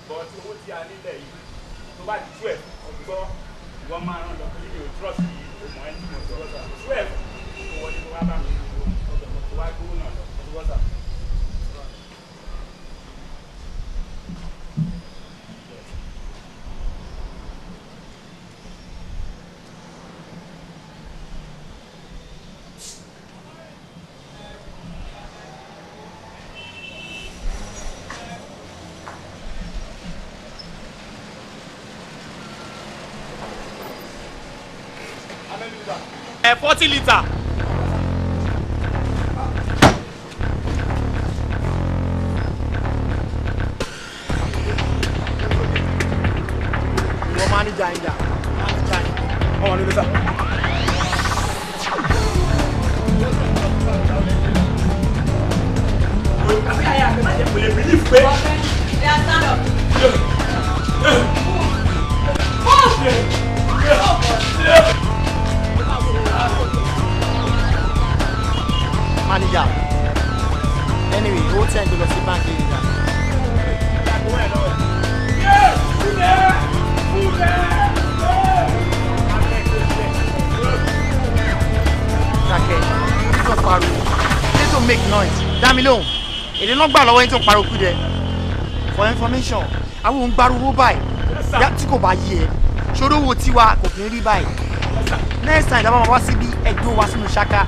But owó tí a nílẹ̀ yìí tó bá di 12 ọgbọ́ ìwọ máa rán lọ pé mi ò trust yìí o mọ̀ ẹ́ tí mo sọ 12 kò wọlé kó wá bá mi kó wá gbówó náà lọ. Ẹ 40 litre. Ìwọ máníjà ń jà máníjà ń. Ọmọ nílé sá. Kò lè believe pé. Manager, anyway, owó tí ẹ̀ ń gbé lọ sí báńkì yìí dà. Dákẹ́, please don't pariwo, please don't make noise, dá mi lóhùn. Èdè náà gbà lọ́wọ́ yín tó ń pariwo kú dẹ. For information, àwọn òun gbárùwó báyìí. Tí kò bá yé ẹ, ṣòro owó tiwa kò kí ń rí báyìí. Next time, ìjọba máa wá síbí ẹgbẹ́ wa sínú ṣáká.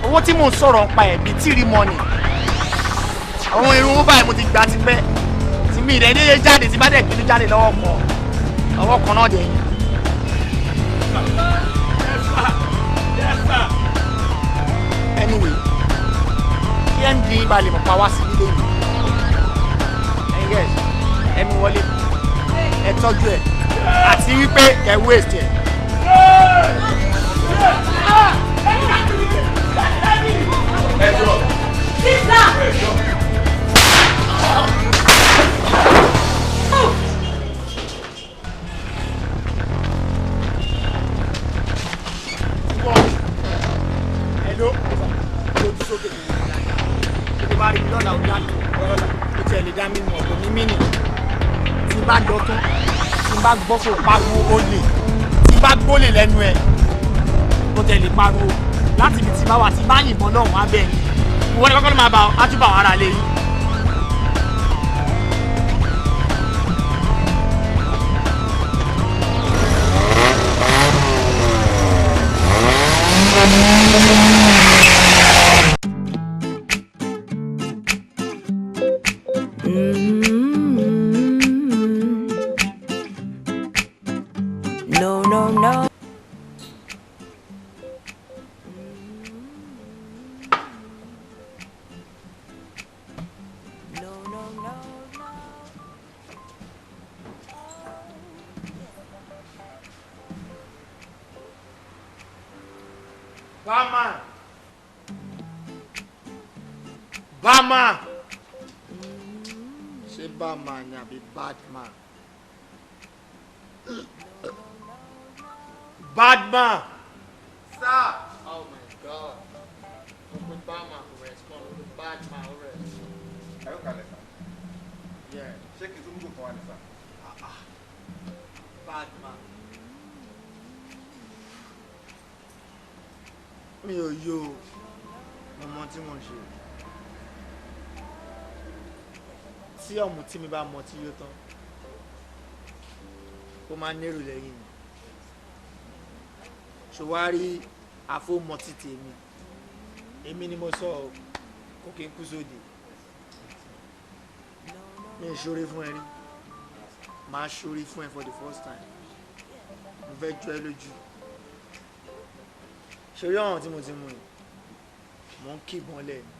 Owó tí mò ń sọ̀rọ̀ ń pa ẹ̀ bíi tíì rí mọ́nì. Àwọn irun owó báyìí mo ti gbà tipẹ́. Tí mi ìrẹ́ nílé jáde tí bá dẹ̀ gbinú jáde lọ́wọ́ kan. Ọwọ́ kan náà dẹ̀ yín. Anyway, kí MD bá lè mọ̀ pa wá sí nílé mi. Ẹ̀yin guys, ẹ mú wọlé. Ẹ tọ́jú ẹ̀. Àti wípé ẹ waste ẹ̀. Hello. Lójú sókè ní ìlú dáadáa. Tó bá rí mi lọ́la ó dá mi. Ó tiẹ̀ lè dá mi mọ̀ kò ní mí nì. Tí n bá lọ tán, tí n bá gbọ́ kó pariwo ó lè. Tí n bá gbólè lẹ́nu ẹ̀, ó tẹ̀ lè pariwo. Láti ibi tí bá wà tí bá yìnbọn náà wọ́n á bẹ̀ ni. Ìwọ ni kọ́kọ́ ló máa bá ọ, á tún bá àwọn ará ilé yín. No, no, no. Bama. Bama. Ṣé Bama ni àbí Badman? Badman. Sir. Oh my God. Mo pe Bama kò respond, mo pe Badman ó respond. Ẹ ó kalẹ̀ sá. Yeah. Ṣé kí n tún gbogbo kan wá ní sá? Badman. Mi ò yó o, mo mọ tí mo ń ṣe. Tí ọ̀mù tí mi bá mọ tí yó tán, ó máa nérò lẹ́yìn mi. Ṣòwárí àfọmọtí tèmi, èmi ni mo sọ ọ́, kò kí n kú sóde. Mi ò ṣoore fún ẹ rí, màá ṣoore fún ẹ for the first time. Mo fẹ́ jọ ẹ lójú. Ṣorí ọ̀hún tí mo ti mú yìí, mò ń kíbọn lẹ̀ ni.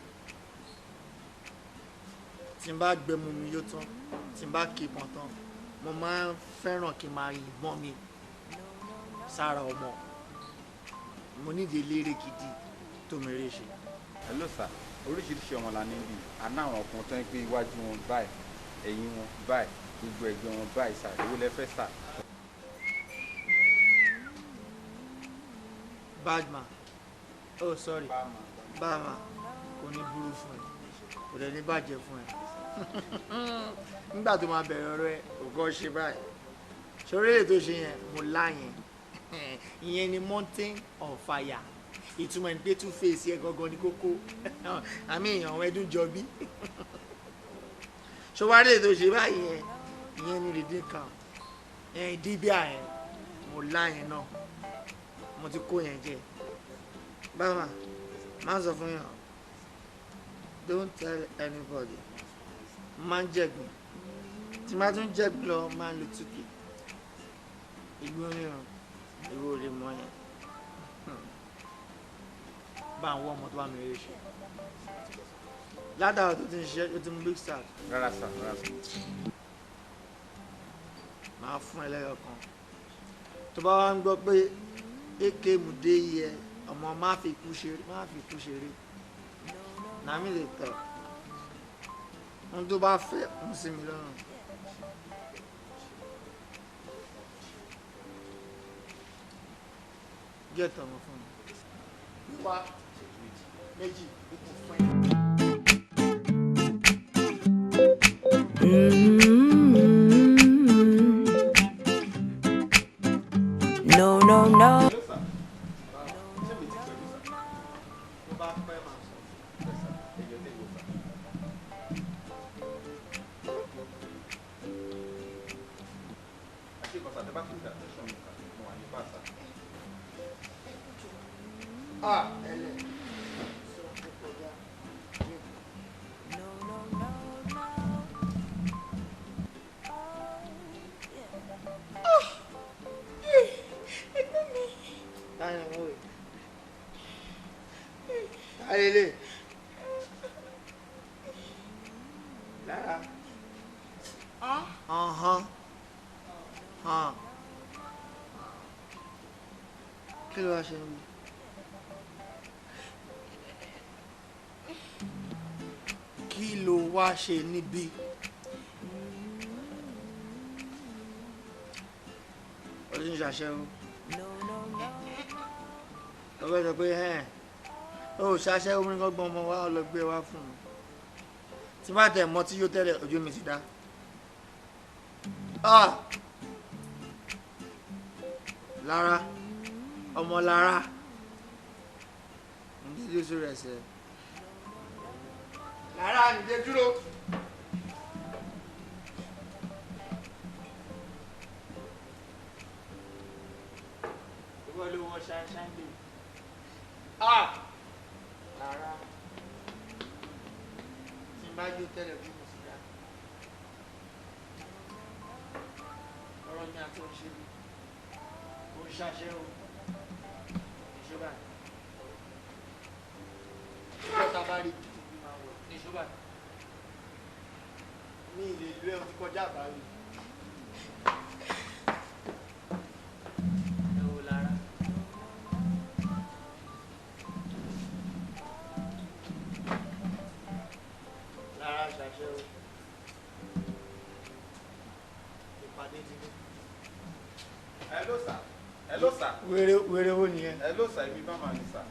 Tí n bá gbẹmu mi yó tán, tí n bá kíbọn tán, mo máa ń fẹ́ràn kí n máa yìnbọn mi sára ọmọ. Mo nídìí eléré gidi tó mi rí ṣe. Hello sir, oríṣiríṣi ọmọ la níbí. A ná àwọn kan tó ń gbé iwájú wọn báyìí, ẹ̀yìn wọn báyìí, gbogbo ẹ̀gbẹ́ wọn báyìí sà, èwo lẹ fẹ́ sà? Badman, oh sorry, Bama, kò ní burú fún ẹ, kò dẹ̀ ní bàjẹ́ fún ẹ. Nígbà tó máa bẹ̀rẹ̀ ọ̀rọ̀ ẹ, ògọ́ ṣe báyìí. Ṣorí èlé tó ṣe yẹn, mo lá yẹn. Ìyẹn ni mountain of fire. Ìtumọ̀ ẹni pé two face yẹ gangan ní kókó. Àmì èèyàn àwọn ẹdún jọ bí. Ṣọwárí èlé tó ṣe báyìí yẹn, ìyẹn ni rèdí kan. Ẹ̀yìn díbíà yẹn, mo lá yẹn náà. Mo ti kó yẹn jẹ. Bàbá, má sọ fún yàn. Don't tell anybody. Má ń jẹ̀gbìn. Tí má tún jẹ̀gbìn lọ, má ń lo túkì. Ìgbó ríran, ìwọ ò lè mọ yẹn. Bá àwọn ọmọ tó bá mi rí ṣe. Látàrọ̀ tó ti ń ṣiṣẹ́, ó ti mú big start. Rárá sà, rárá sà. Màá fún ẹ lẹ́yọ̀ kan. Tó bá wá ń gbọ́ pé AK Mude yẹ ọmọ má fi kú ṣeré, má fi kú ṣeré. Nàmí lè tọ̀. Ohun tó bá fẹ́ ń sí mi lọ́rùn. Gẹ́tọ̀ ọmọ fún mi. Wá méjì ikú fún ẹ. No, no, no. Tó bá pẹ́ màá sọ. Ah, ẹlẹ. Sọ fún kọjá. Ẹgbẹ́ mi. Táyà ń wò yìí. Táyà lè. Lára. Ọ̀hán. Hàn. Kí ló wá ṣe ń bí? Kí ló wá ṣe níbí? Ó ti ń ṣàṣẹ́wó. Ó fẹ́ sọ pé ẹ̀ ó ṣàṣẹ́wó mi kọ́ gbọ́n ọmọ wa ó lọ gbé wá fún un. Tí bá tẹ̀ mọ́ tí yóò tẹ́lẹ̀ ojú mi ti dá. Ah! Lára ọmọ lára ǹdí dúró sórí ẹsẹ̀. Lára ǹdí dúró. Ìwọ ló wọ ṣáínṣáín bèbí. Ah! Lára tí n bá yó tẹ́lẹ̀ ojú mi ti dá. Ọ̀rọ̀ mi àti òṣèlú. Ó ń ṣàṣẹ́wó. Níṣó báyìí. Ìjọba bá rí ibi máa wọ̀ níṣó báyìí. Mi ì lè lu ẹ̀ o ti kọjá àbáyé. Ẹ wo lára. Lára ṣàṣẹ́wó. Ìpàdé ti dé. Hello sir. Hello sir. Wèrè wèrè wo nìyẹn? Hello sir, èmi bá màá ní sir.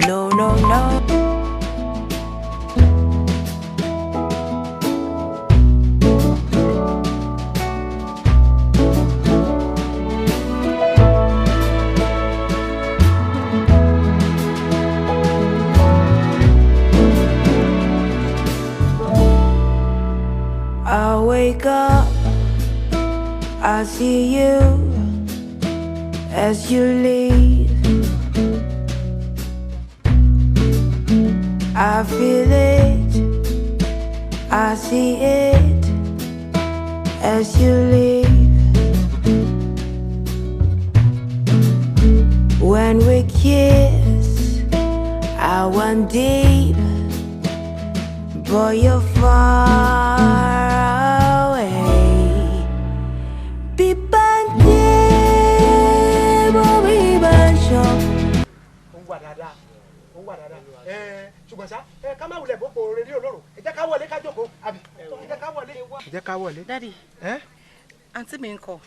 No, no, no. I wake up, I see you as you leave. I feel it, I see it as you leave. When we kiss, I went deep, but you're far away. Bíbáńdé, mo bíbáńṣọ. Ó ń wà dáadáa, ó ń wà dáadáa. Ẹ ṣùgbọ́n ṣá, ẹ ká má wulẹ̀ bó kò rédíò lóru. Ẹ jẹ́ ká wọlé ká jókòó, àbí? Ẹ jẹ́ ká wọlé. Ẹ jẹ́ ká wọlé. Daddy, Ẹ́ àǹtí mi ń kọ́.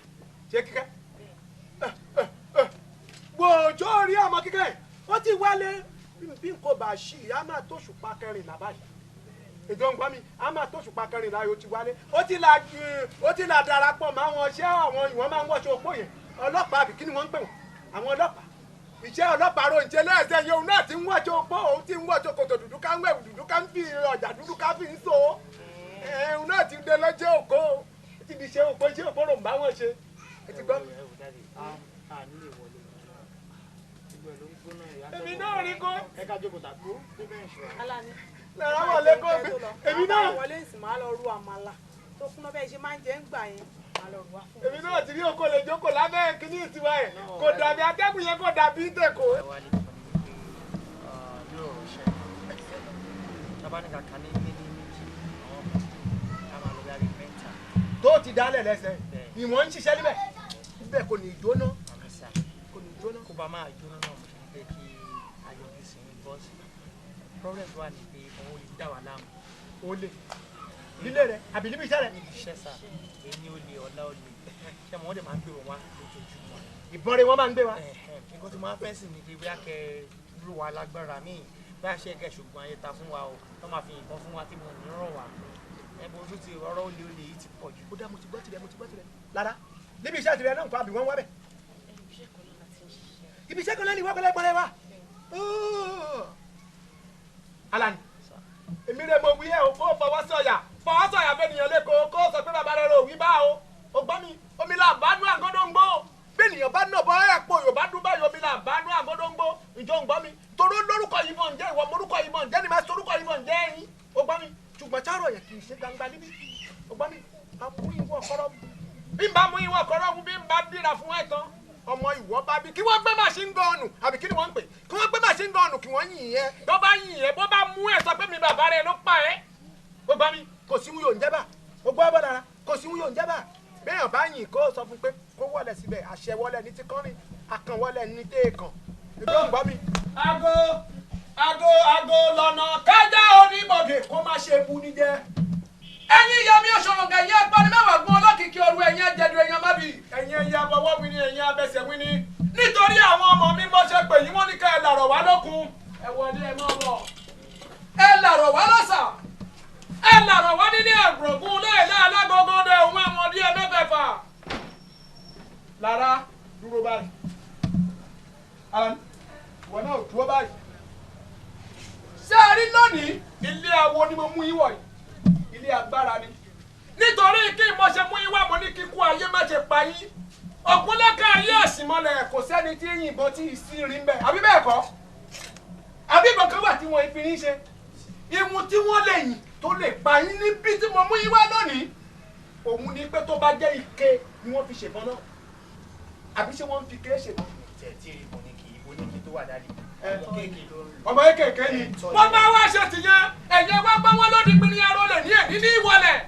ṣé kíkẹ́? Wo òjò rí ọmọ kíkẹ́ ó ti wálé bí n kò bá ṣì á máa tó ṣùpá kẹrìnlá báyìí. Ètò ń gbọ́ mi á máa tó ṣùpá kẹrìnlá yóò ti wálé. Ó ti là darapọ̀ mọ́ àwọn iṣẹ́ àwọn ìwọ̀n máa ń wọ́ṣọ opó yẹn. Ọlọ́pàá àbí kí ni wọ́n ń pè wọ́n? Àwọn ọlọ́pàá. Iṣẹ́ ọlọ́pàá ro ìjẹ́ lẹ́sẹ̀ yẹn òun náà ti ń wọ́ṣọ opó òun ti ń wọ́ṣọ kòtò dúdú ká ń wẹ̀wù dúdú ká ń fi ọjà dúdú ká fi ń so. Òun náà ti dé lọ́jọ́ òkó ti di iṣẹ́ òkó iṣẹ́ òkó rò ń bá wọn ṣe. Ẹ ti gbọ́ mi. Èmi náà rí kó. Ẹ ká jókòó tàbí. Lára wọlé kó mi. Èmi náà. Wọlé ìsìn máa lọ ru àmàlà tó kúnná bẹ́ẹ̀ ṣe máa ń jẹ ń gbà yẹn. Èmi náà ti rí oko lè jókòó lábẹ́ kíní ìtiwa ẹ̀. Kò dàbí atẹ́gùn yẹn kò dàbí tẹ̀kọ́. Tó ti dálẹ̀ lẹ́sẹ̀, ìwọ̀n ń ṣiṣẹ́ níbẹ̀. Ibẹ̀ kò ní jóná. Kò ní jóná. Kó bá máa jóná náà mo ṣe ní pé kí ayọ̀jú sí ní bọ́ọ̀sì. Problem wà ní pé òun lè dá wa láàmú. O lè. Nílé rẹ̀ àbí níbi iṣẹ́ rẹ̀? Níbi iṣẹ́ sà, èyí ó lè ọ̀la ó lè. Ṣé mo wọ́n dẹ̀ máa ń gbé wọn wá lójoojúmọ́? Ìbọn rẹ̀ wọ́n máa ń gbé wa. Nǹkan tí mo máa fẹ́ sì ni pé bóyá kẹ lù wá lágbára míì bóyá ṣe kẹ ṣùgbọ́n ayé ta fún wa o tó máa fi ìbọn fún wa tí mo ní ràn wá. Ẹ̀bùn ojú ti ọ̀rọ̀ olè olè yìí ti pọ̀ jù. Ó dá mo ti gbọ́ tirẹ̀ mo ti gbọ́ tirẹ̀. Lára níbi iṣẹ́ tirẹ̀ náà nǹkan àbí wọ́n wá bẹ̀. Ibi iṣẹ́ kan náà ni wọ́n pẹ́lẹ́ pẹ́lẹ́ wa. Alani èmi rẹ̀ mo wí ẹ̀ o kó fọwọ́ sọ̀yà fọwọ́ sọ̀yà fẹ́nìyàn lẹ́kọ̀ọ́ kó sọ pé bàbá rẹ̀ rò wí bá o. O gbọ́ mi omi là bá nú àgọ́dọ̀ngbò bẹ́ẹ̀nìyàn bá nà bọ́ ẹ̀ pọ̀ Yorùbá dún báyìí omi là bá nú àgọ́dọ̀ngbò ìjọ ń gbọ́ mi toró lórúkọ yìí mọ̀ ǹjẹ́ ìwọ morúkọ yìí mọ̀ ǹjẹ́ ni máa sorúkọ yìí mọ̀ ǹjẹ́ yín o gbọ́ mi ṣùgbọ́n sáró yẹn kì í ṣe gbangba níbí o gbọ́ mi a mú ìwọ kọ́rọ́ bí n bá mú ìwọ kọ́rọ́ bí n bá dìrà fún ẹ̀ tán ọmọ ìwọ bá bí kí wọ́n gbé machine gun àbí kí ni wọ́n ń pè kí wọ́n gbé machine gun kí wọ́n yìn ẹ́ tó bá yìn ẹ́ bó bá mú ẹ̀ sọ pé mi bàbá rẹ ló pa ẹ́ o gbọ́ mi kò sí wúyò ń jẹ́ bá o gbọ́ bọ́ lára kò sí wúyò ń jẹ́ bá bẹ́ẹ̀ bá yìn kó sọ fún pé kó wọlé síbẹ̀ àṣẹ wọlé ní ti kọ́rin àkànwọlé ní téèkàn ìgbọ́ ń gbọ́ mi. Ago ago ago lọ́nà kájà oníbọ̀dé kó má ṣe bu ní jẹ́. Ẹ̀yin ìyá mi òṣòròǹgà ẹ̀yin apani mẹ́wàá gún ọlọ́kìkí òru ẹ̀yin ajẹ́dù ẹ̀yin amábì ẹ̀yin ẹ̀yin abọwọ́ wí ni ẹ̀yin abẹsẹ̀ wí ni. Nítorí àwọn ọmọ mi mọ́ ṣe pè yín wọ́n ní ká ẹ làrọ̀ wá lókun. Ẹ wọlé ẹ mọ́ bọ̀. Ẹ làrọ̀ wá lọ́sà. Ẹ làrọ̀ wá nílé ẹ̀gbọ̀ngún léèlé alágógó dé òun àmọ̀dí ẹ mẹ́fẹ̀ẹ̀fà. Lára dúró báyìí. Alan ìwọ náà dúró báyìí. Ṣé ẹ rí lónìí ilé awo ni mo mú yín wọ̀ yìí? Ilé agbára ni. Nítorí kí mo ṣe mú yín wá mo ní kíkú ayé má ṣe pa yín. Ògúnlẹ́kẹ̀ ayé ẹ̀sìn mọ́lẹ̀ kò sẹ́ni tí yìnbọn tí ì sí rí ń bẹ̀. Àbí bẹ́ẹ̀ kọ́? Àbí ìbọn kan wà tí wọ́n fi ń ṣe? Ìwọ̀n tí wọ́n lè yìn tó lè pa yín níbí tí mo mú yín wá lónìí. Òun ni pé tó bá jẹ́ ike ni wọ́n fi ṣèbọn náà. Àbí ṣé wọ́n ń fi ike ṣèbọn? Ọmọ kékeré ni. Wọ́n bá wá ṣe tìyẹn ẹ̀yẹ wá bá wọn lódì pín ní aró lè ní èdè ní ìwọlẹ̀.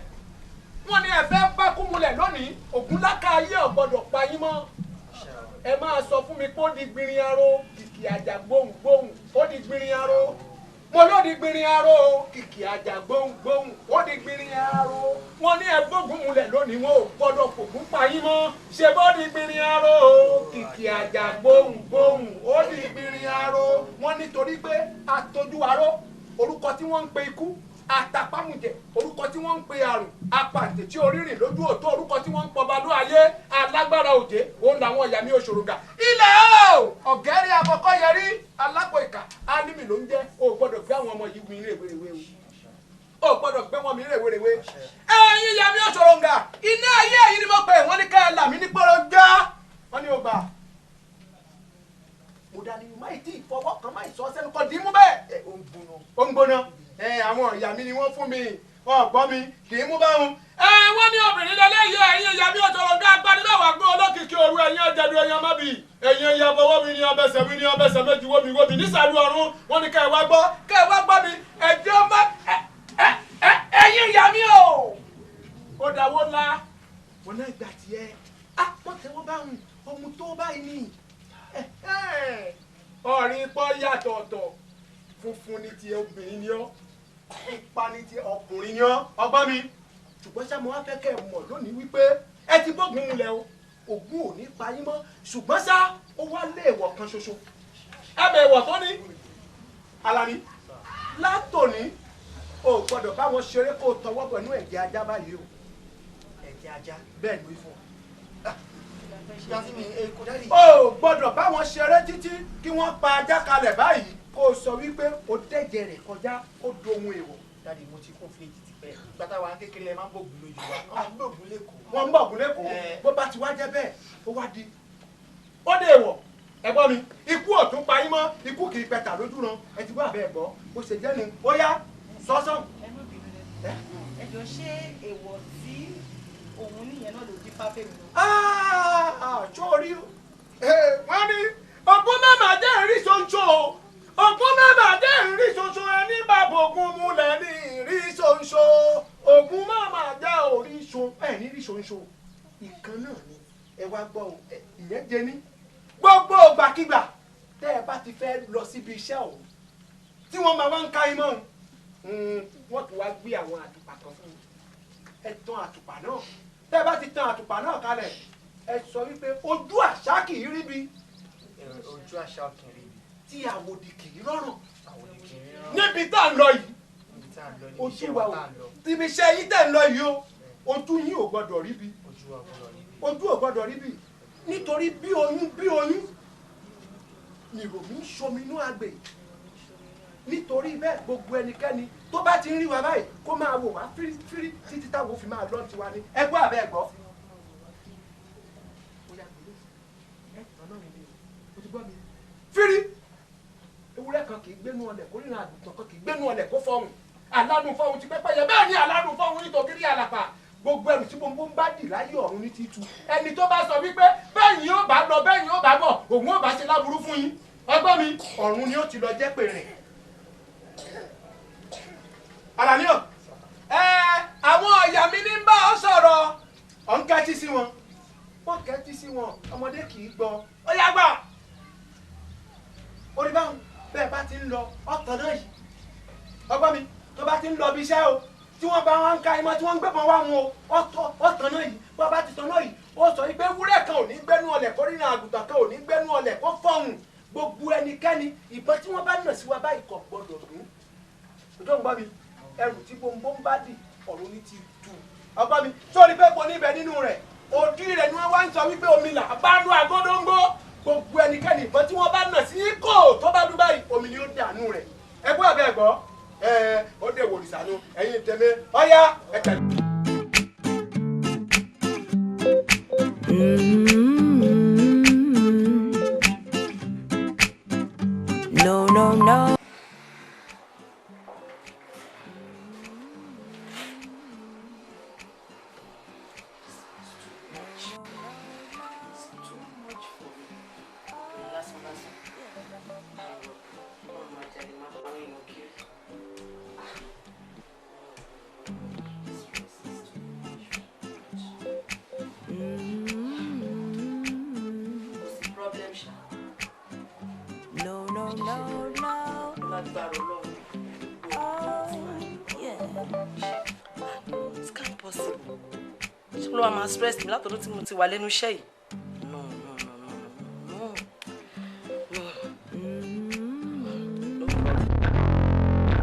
Wọ́n ní ẹ̀fẹ́ bá kúmulẹ̀ lónìí Ògúnláka ayé ò gbọ́dọ̀ pa yín mọ́. Ẹ máa sọ fún mi pé ó di gbìnrín aró kìkì àjà gbóhùngbóhùn ó di gbìnrín aró. Mo ló di gbìnrín aró kìkì àjà gbóhùngbóhùn ó di gbìnrín aró. Wọ́n ní ẹgbógun mulẹ̀ lónìí wọn ò gbọ́dọ̀ fògún pa yín mọ́. Ṣé bó di gbìnrín aró kìkì àjà gbóhùngbóhùn ó di gbìnrín aró. Wọ́n nítorí pé àtọ́jú aró orúkọ tí wọ́n ń pe ikú àtàpámùjẹ orúkọ tí wọ́n ń pe àrùn apàǹtẹ̀ tí orírìn lójú òtó orúkọ tí wọ́n ń pọba ló ayé alágbára òjé òun làwọn ìyá mi òṣòrògà ilẹ̀ o ọ̀gẹ́rẹ́ àkọ́kọ́ yẹrí alápò ìkà álímì ló ń jẹ́ o gbọ́dọ̀ gbé àwọn ọmọ yìí mi rèwerèwe o gbọ́dọ̀ gbé wọn mi rèwerèwe. Ẹ̀yin ìyá mi òṣòrògà iná ayé yìí ni mo pè wọ́n ní ká ẹ là mí ní pọ́rọ̀ já wọ́n ní o gbà. Mo dání máì tí ìfọwọ́ kan máì sọ sẹ́nu kọ́ dì í mú bẹ́ẹ̀. Ó ń gbóná. Àwọn ìyá mi ni wọ́n fún mi wọ́n gbọ́ mi kì í mú bá wọn. Wọ́n ní obìnrin lẹ́lẹ́yìí ẹ̀yin ìyá mi òṣòròǹgà agbaniláwà gbọ́ olókìkí òru ẹ̀yin ọ̀jẹ̀dù ẹ̀yin ọmọbì ẹ̀yin ẹ̀yin abọwọ́ mi ní abẹsẹ̀ mi ní abẹsẹ̀ méjì wómi wómi nísàlù ọ̀run wọ́n ní kẹ́ ẹ wá gbọ́ kẹ́ ẹ wá gbọ́ mi ẹ̀jẹ̀ ọmọ ẹ̀yin ìyá mi o. Ó dáwọ́ ńlá wọn náà gbà tiẹ̀ á wọ́n tẹ́wọ́ bá wọn ohun tó báyìí ni ọ̀rìn pọ̀ yàtọ̀ ọ̀tọ̀ funfun ní tiẹ̀ obìnrin ni ọ́ ipa ní ti ọkùnrin ni ọ́ ọgbọ́n mi ṣùgbọ́n ṣá mo wá fẹ́ kẹ́ ẹ mọ̀ lónìí wípé ẹ ti bógun mulẹ̀ o Ògún ò ní pa yín mọ́. Ṣùgbọ́n ṣá ó wá lé èèwọ̀ kan ṣoṣo. Ẹ bẹ̀ èèwọ̀ tó ní Àlàní látòní o gbọ́dọ̀ bá wọn ṣeré kó o tọwọ́ bọ̀ inú ẹ̀jẹ̀ ajá báyìí o. Ẹ̀jẹ̀ ajá. Bẹ́ẹ̀ ni fún ọ. O gbọ́dọ̀ bá wọn ṣeré títí kí wọ́n pa ajá kalẹ̀ báyìí kó o sọ wípé o dẹ̀jẹ̀ rẹ̀ kọjá ó dohun èèwọ̀. Dáàdi mo ti kún fíléjì tipẹ́. Gbàtà wa kékeré ẹ máa ń bògùn lójú wa. Wọ́n ń bògùn lẹ́kọ̀ọ́. Wọ́n ń bògùn lẹ́kọ̀ọ́. Bó bá ti wá jẹ́ bẹ́ẹ̀ ó wá di ó dé èèwọ̀. Ẹ gbọ́ mi, ikú ò tún pa yín mọ́, ikú kì í pẹ̀tà lójú ran. Ẹ ti gbọ́ àbẹ́ ẹ̀ gbọ́, bó ṣe jẹ́ nu, ó yá sọ́sán. Ẹ má bínú lẹ́nu. Ẹ jọ ṣé èèwọ̀ tí òun níyẹn náà ló dín fáfẹ́ mi lọ. Sórí wọ́n ní ogún mẹ́mà jẹ́ ìrí ṣoṣo, ogún mẹ́mà jẹ́ ìrí ṣoṣo, ẹni bàbá ogun múlẹ̀ ní ìrí ṣoṣo, ogún mẹ́mà jẹ́ orí ṣo, ẹ̀ ní ìrí ṣoṣo. Ìkan náà ni ẹ wá gbọ́ ìyẹn jẹ ní. Gbogbo ìgbàkigbà tẹ́ ẹ bá ti fẹ́ lọ síbi iṣẹ́ ọ̀hún tí wọ́n máa wá ń ká imọ́ ọ̀hún, wọ́n tún wá gbé àwọn àtùpà kan fún un. Ẹ tan àtùpà náà. Tẹ́ ẹ bá ti tan àtùpà náà kalẹ̀, ẹ sọ wípé ojú àṣà kì í ríbi. Ojú àṣà kì í ríbi. Tí àwòdì kì í rọ̀rùn. Àwòdì kì í rọ̀rùn. Níbi tá à ń lọ yìí. Ojú wa ò ibi iṣẹ́ yín tẹ̀ ń lọ yìí o, ojú yín ò gbọ́dọ̀ ríbi. Ojú ò gbọ́dọ̀ ríbi. Nítorí bí oyún bí oyún nìròmí ń ṣominú àgbè. Nítorí bẹ́ẹ̀ gbogbo ẹnikẹ́ni tó bá ti ń rí wa báyìí kó máa wò wá fírífírí títí táwọn fi máa lọ tiwa ní. Ẹ gbọ́ àbẹ́ ẹ gbọ́. Fírí ewúrẹ́ kan kì í gbénú ọlẹ̀ kó ríran, àgùntàn kan kì í gbénú ọlẹ̀ kó fọhùn. Alánú fọhùn ti pẹ́pẹ́yẹ, bẹ́ẹ̀ ni alánú fọhùn nítorí àlàpà. Gbogbo ẹrù tí gbogbo ń bá dì láyé ọ̀run ní títú. Ẹni tó bá sọ wípé bẹ́ẹ̀ yín ó bá lọ bẹ́ẹ̀ yín ó bá bọ̀ òun ó bá ṣe láburú fún yín. Ọgbọ́n mi ọ̀run ni ó ti lọ jẹ́ pé rẹ̀. Àlàní o, àwọn ọ̀yà mi ní bá ọ sọ̀rọ̀. Ọ̀ ń kẹ́tí sí wọn. Wọ́n kẹ́tí sí wọn, ọmọdé kì í gbọ́. Ó yá gbà. Orí báwọn bẹ́ẹ̀ bá ti ń lọ ọ̀tàn náà yìí. Ọgbọ́n mi tó bá ti ń lọ ibi iṣẹ́ o, tí wọ́n bá wọn ń ka imọ́ tí wọ́n ń gbébọn wá wọn o, ọ̀tàn náà yìí. Bá bá ti tàn náà yìí, ó sọ wípé ewúrẹ́ kan ò ní gbẹ́nu ọlẹ̀ kó ríran, àgùntàn kan ò ní gbẹ́nu ọlẹ̀ kó fọhùn. Gbogbo ẹnikẹ́ni ìbọn tí wọ́n bá nà sí wa báyìí kò gbọ́dọ̀ dùn. Ojú ọ̀gbọ́n mi, ẹrù tí gbòǹgbò ń bá dì ọ̀run ní ti dù. Ọgbọ́n mi, sórí pé kò ní ibẹ̀ nínú rẹ̀, òdì rẹ̀ ni wọ́n wá ń sọ wípé omi là bá nú àgódóńgó. Gbogbo ẹnikẹ́ni ìbọn tí wọ́n bá nà sí kò tó bá dún báyìí, omi ni ó dànù rẹ̀. Ẹ gbọ́ àbẹ́ ẹ̀gbọ́, ó dé wòlìsà nu, ẹ̀yin tẹ̀mí, ọ̀yá ẹ tẹ̀lé. No, no, no. No, no, no, no. Oh, yeah. It can't possible. Ṣé ló wá máa stress mi látọdún tí mo ti wà lẹ́nu iṣẹ́ yìí? No, no, no, no, no, no. No problem.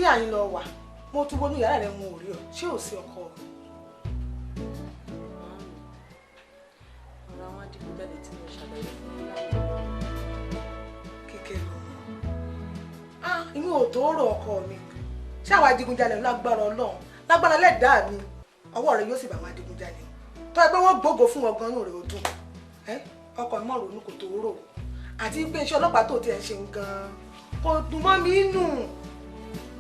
Àyìn lọ wà mo tún wọnú yàrá rẹ mo ò rí ọ, ṣé ò sí ọkọ mi? Ọ̀rọ̀ àwọn adigunjalè tí mo ṣàlàyé fún yín lánàá. Kíkẹ́ lọ mọ inú ò tó rò ọkọ mi. Ṣé àwọn adigunjalè lágbára Ọlọ́run, lágbára lẹ́dàá mi, ọwọ́ rẹ yóò sì bá àwọn adigunjalè tó ẹ pé wọ́n gbógo fún wọn gan-an rẹ ó dùn. Ọkọ mi mọ̀ ronú kò tó rò, àti pé iṣẹ́ ọlọ́pàá tó tiẹ̀ ń ṣe gan-an kò dùn mọ́ mi nù.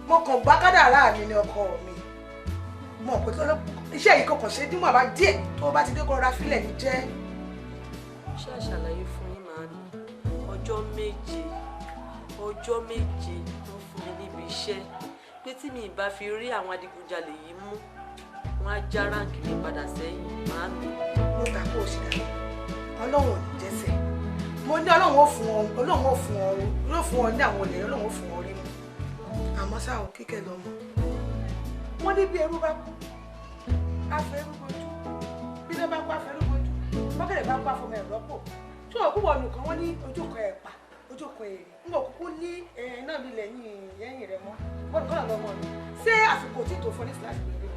Mo kàn gbá kádàrá mi ní ọkọ mi. Mo kò tó iṣẹ́ yìí kọkàn ṣe díwọ̀n àbá díẹ̀ tó bá ti dé kó ra fílẹ̀ ní jẹ́. Ṣé àṣàlàyé fún yín màámi, ọjọ́ méje ló fún mi níbi iṣẹ́ pé tí mi bá fi rí àwọn adigunjalè yìí mú, wọn á já ráǹkì mi padà sẹ́yìn màámi. Mo gbà kó o ṣe dàbí Ọlọ́run ò ní jẹ́sẹ̀. Mo ní Ọlọ́run ó fún ọ, Ọlọ́run ó fún ọ, yóò fún ọ ní àwọn olè, Ọlọ́run ó fún ọ rí mu. Àmọ́ ṣá o, Kíkẹ́ lọ́mọ, wọ́n ní bí ẹrú bá kú afẹ́rú bojú, bí iná bá kú afẹ́rú bojú, mọ́kẹ́lẹ̀ bá kú afọmọ ẹ̀rọ pò tí wọ́n kú wọnù kan, wọ́n ní ojú kan ẹ̀pà ojú kan èrè ń bọ̀ kúkú ní ẹ̀ẹ́n náà ní lẹ́yìn rẹ̀ mọ́ wọ́n kọ́ lọ́mọ mi. Ṣé àsìkò tí tó fọ́ ní síláṣí pẹ̀lú?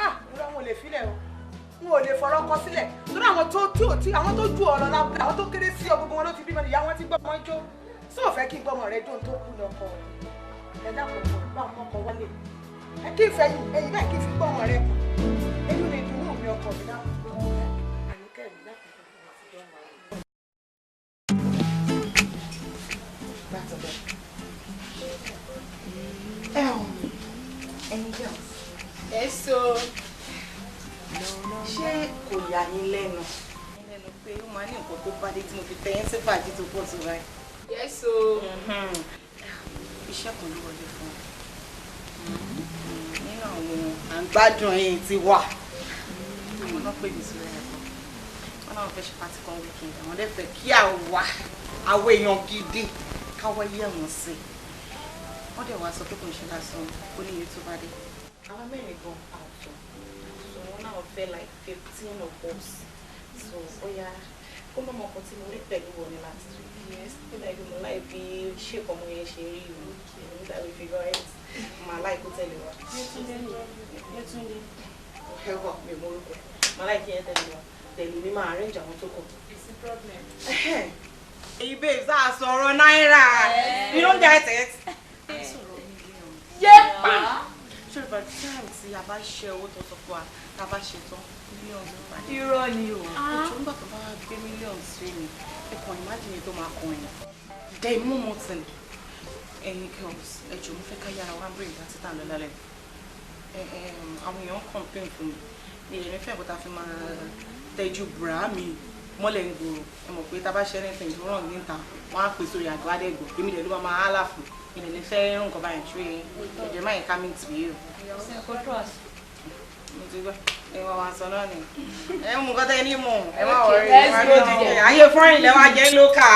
Ah, irọ́ wọn ò lè filẹ̀ o, n ò lè fọ̀rọ̀ kọ sílẹ̀ torí àwọn tó tí ò tí àwọn tó ju ọ̀rọ̀ lábúlé, àwọn tó kéré sí ọ, gbogbo wọn ló ti bímọ, ìyá wọn ti gbọ́ wọn jó. Sí ò fẹ́ kí n gbọ́mọ rẹ dùn tó kú lọ́kọ ẹ dákun ọkọ bá ọmọ ọkọ wálé ẹ kí n fẹ́ yìí ẹ̀yìn báyìí kí n fi gbọ́mọ rẹ kù èyí ni ìdùnnú mi ọkọ mi dákun àníkẹ́ mi dákun. Ẹyin girls. Ẹ so ṣé kò yà yín lẹ́nu? Lẹ́nu pé ó máa ní nǹkan tó bá dé tí mo fi tẹ́yìn sí fàájì tó pọ̀ tó báyìí. Yes o. Iṣẹ́ kan ló wọlé fún un. Nínú àwọn àǹgbádùn yìí ti wà. Àwọn náà pè mí sórí ẹ̀kọ́. Wọ́n náà fẹ́ ṣe pàtí kan weekend. Àwọn dẹ̀ fẹ́ kí àwa àwọn èèyàn gidi káwọ́ yẹ̀ wọ́n sí. Wọ́n dẹ̀ wá sọ pé kò ń ṣe lásán, ó ní iye tó bá dé. Àwa mẹ́rin gan àwùjọ. So wọ́n náà fẹ́ like 15 of us. So ó yá kó mọ̀ ọkọ̀ tí mo rí pẹ̀lú wọn ní last week. Yes, nígbà tí mo láì fi ṣèkọ̀ ọmọ yẹn ṣe rí o. Nígbà tí figure eight, màá láì kó tẹ̀lé wa. Yétúndé. Ẹ̀wọ̀ mi ò mọ orúkọ ẹ̀. Màá láì kí yẹn tẹ̀lé wa. Tẹ̀lé mi máa arrange àwọn tó kù. It's a problem. Èyí babes, a sọ̀rọ̀ náírà. You don't get it. Yépa! Ṣé by the time tí a bá ṣe owó tó sọ fún wa, tá a bá ṣe tán, millions ló bá dé. Irọ́ ni o. Ètò nígbà tó bá gbé millions sí mi, ẹ kàn imagine tó máa kàn yín. Then mú mo tì ní. Ẹ̀yin girls, ẹ jọ̀ọ́ mo fẹ́ ká yára wá bring láti tà lọ lálẹ́. Àwọn èèyàn complain fún mi. Mi ò ní fẹ́ bó ta fi máa tẹ́jú bùrá mi mọ́lẹ̀ ń gbòòrò. Ẹ mọ̀ pé tá a bá ṣe anything tó ràn níta, wọ́n á pè sórí àgọ́ adẹ́gbò. Èmi dẹ̀ ló máa máa hálà fún. Mi lè fẹ́ nǹkan báyìí ṣú yẹn. Ẹ̀jẹ̀ máa yẹ ká meet you. Mo ti gbọ́. Ẹ wá wá sọ náà ni. Ẹ mú nǹkan tẹ́ ní mọ̀. Ẹ má wọrí. Ayé fọ́nrìn lẹ́ wá jẹ́ lókà.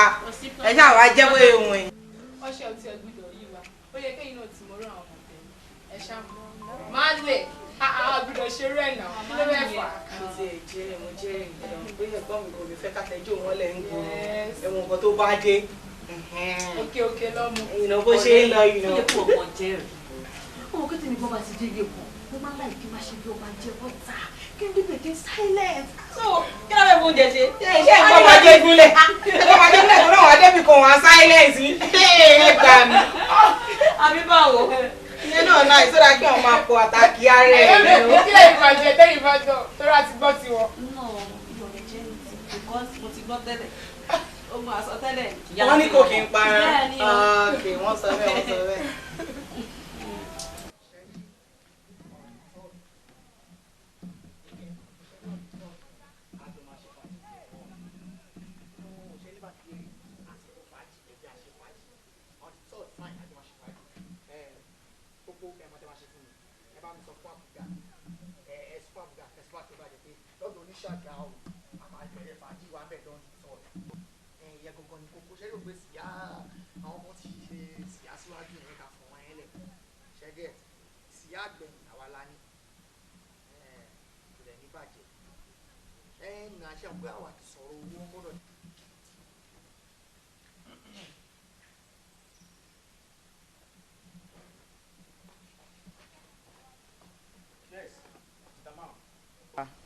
Ẹ ṣáà wá jẹ́ bóyá òun ẹ̀. Ọṣẹ ọtí ẹ gbọ́dọ̀ yí wa. Ó yẹ kéyìn náà ti mọ̀rọ̀ àwọn ọmọ tẹ̀lé. Ẹ ṣáà mọ̀. Má lè. Àbúrò ṣerú ẹ̀ náà. Kí ló fẹ́ fà? Mo ti ẹ̀ jẹ́ mo jẹ́ ìdán pé ẹ̀gbọ́n mi kò ní fẹ́ ká tẹ́jú wọn lẹ̀ ń gbòòrò. Ẹ̀wọ̀n nǹkan tó bá dé. Òkè òkè lọ́mú. Ìnà bó ṣe ń lọ ìnà. Ó yẹ kó ọkàn jẹ́rìí. Ọmọ kí tèmi bọ́ bá ti dé ilé kan, mo máa ń láì kí n máa ṣe bí ọba jẹ bọ́tà, kí n débẹ̀ kí n silent. So kí ló fẹ́ fún oúnjẹ ṣe? Ṣé ẹ̀gbọ́n máa jẹ gúnlẹ̀? Ẹ̀gbọ́n máa jẹ gúnlẹ̀ tó náà wà débi kan wà silence. Ẹ gbà mí. Àbí báwo? Ìyẹn náà náà ìṣọ́ra kí wọ́n máa pọ̀ àtàkì ara ẹ̀. Kí lè ìbàjẹ́ tẹ́yìn bá jọ tó rà ti gbọ́ tiwọn. No, ìyọ̀ lè jẹ́ ní ti because mo ti gbọ́ tẹ́lẹ̀. Ogun àsọtẹ́lẹ̀. Wọ́n ní kò kí n para. Ok, wọ́n sọ bẹ́ẹ̀, wọ́n sọ bẹ́ẹ̀. fún àbúgà ẹ fún àbúgà festival tó bá jẹ pé lọ́dọ̀ oníṣàgà o àmà ìbẹ̀rẹ̀ fàájì wa bẹ̀ lọ́n sọ̀rọ̀ ìyẹn gangan ni kókó ṣé yóò gbé síyá àwọn kan ti ṣe síyá síwájú yẹn ká fún wọn yẹn lẹ̀ ṣẹ́gẹ̀t síyá àgbẹ̀yìn àwa la ní kò lẹ̀ ní bàjẹ́ ẹ nà ṣe pé àwa ti sọ̀rọ̀ owó gbọ́dọ̀.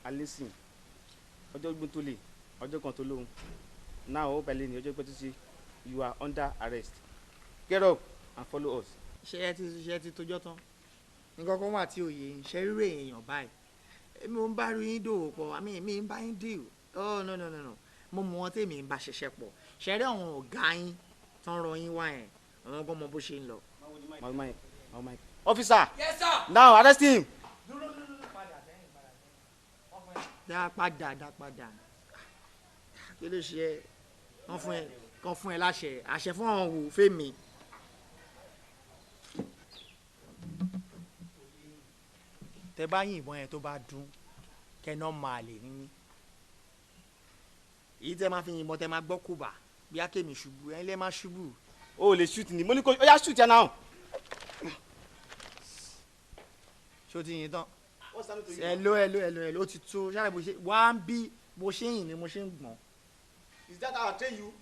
Alison ọjọ́ gbọ́n tó lè ọjọ́ kan tó lóhun now ó pẹ̀lẹ́ ní ọjọ́ pẹ́ tó ṣe you are under arrest get up and follow us. Ṣé ẹ ti tójọ́ tán? Nǹkan kan wà tí òye ń ṣe rírè èèyàn báyìí. Èmi ò ń bá rí yín dòwò pọ̀, àmì èmi ń bá yín deal. Oh no no no no, mo mọ wọn tèmi ń bá ṣiṣẹ́ pọ̀. Ṣe rí àwọn ọ̀gá yín tó ń rọ yín wá yẹn, àwọn gan mọ bó ṣe ń lọ. Officer! Yes, sir. Now arrest him. Dá padà, dá padà. Kí ló ṣe ẹ́? Wọ́n fún ẹ, kàn fún ẹ láṣẹ, àṣẹ fún àwọn wò fèmí. Tẹ bá yìnbọn yẹn tó bá dún, kẹ́nà máa lè ní. Èyí tẹ máa fi yìnbọn tẹ máa gbọ́ kùbà bí akémi ṣubú, ẹ lẹ́ máa ṣubú. O lè shoot ni, mo ní kó o yá shoot yẹn now. Ṣé o ti yin tán? Hello hello hello hello, ó ti tó ṣáà bó ṣe wá ń bí bó ṣe yìn ni mo ṣe ń gbọ̀n. Is that how I train you?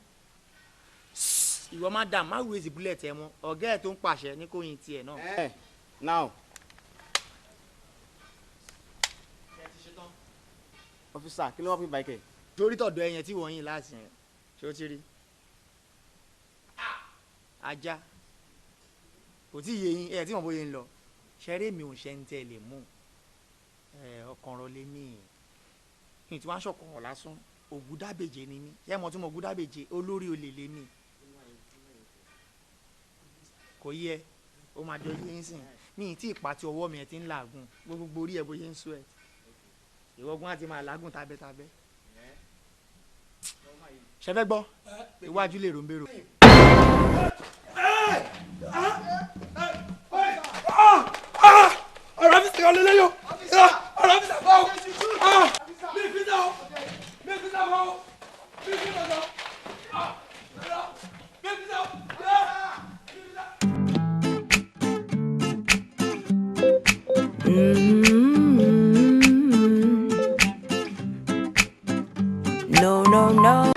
Ìwọ má dà má wíwèsì bullet ẹ mọ́, ọ̀gá ẹ̀ tó ń pàṣẹ ní kò yin tiẹ̀ náà. Now. Officer, kí ló wá fi báyìí kẹ̀? Torí tọ̀dọ̀ ẹyẹn tí wọ́n yìn láti yẹn, ṣé o ti rí? Ajá kò tí ì yé yín, ẹ tí mọ̀ bóyá ń lọ. Ṣeré mi ò ṣe ń tẹ́ lè mú. Ọkàn rọ lé ní ìyìn tí wọ́n á ṣọ̀kan lásán. Ògúndábèje ni mí. Ṣé mo tún mọ Ògúndábèje? Olórí olè lé mi. Kò yẹ, ó máa jọ yé sìn. Mi ì tí ì pàtí ọwọ́ mi ẹ̀ ti ń làágùn. Gbogbo orí ẹ̀ bó ṣe ń sweat. Ìwọ́gun á ti máa làágùn tabẹ́tabẹ́. Ṣé fẹ́ gbọ́? Iwájú lè ròǹbèrò. Ọ̀rọ̀ fi sèkọ́ lélẹ́yọ̀. Ọ̀rọ̀ fi sàbọ̀ o. Mi fi sà o. Mi fi sàbọ̀ o. Mi fi sàbọ̀ o. Mi fi sà o. No, no, no.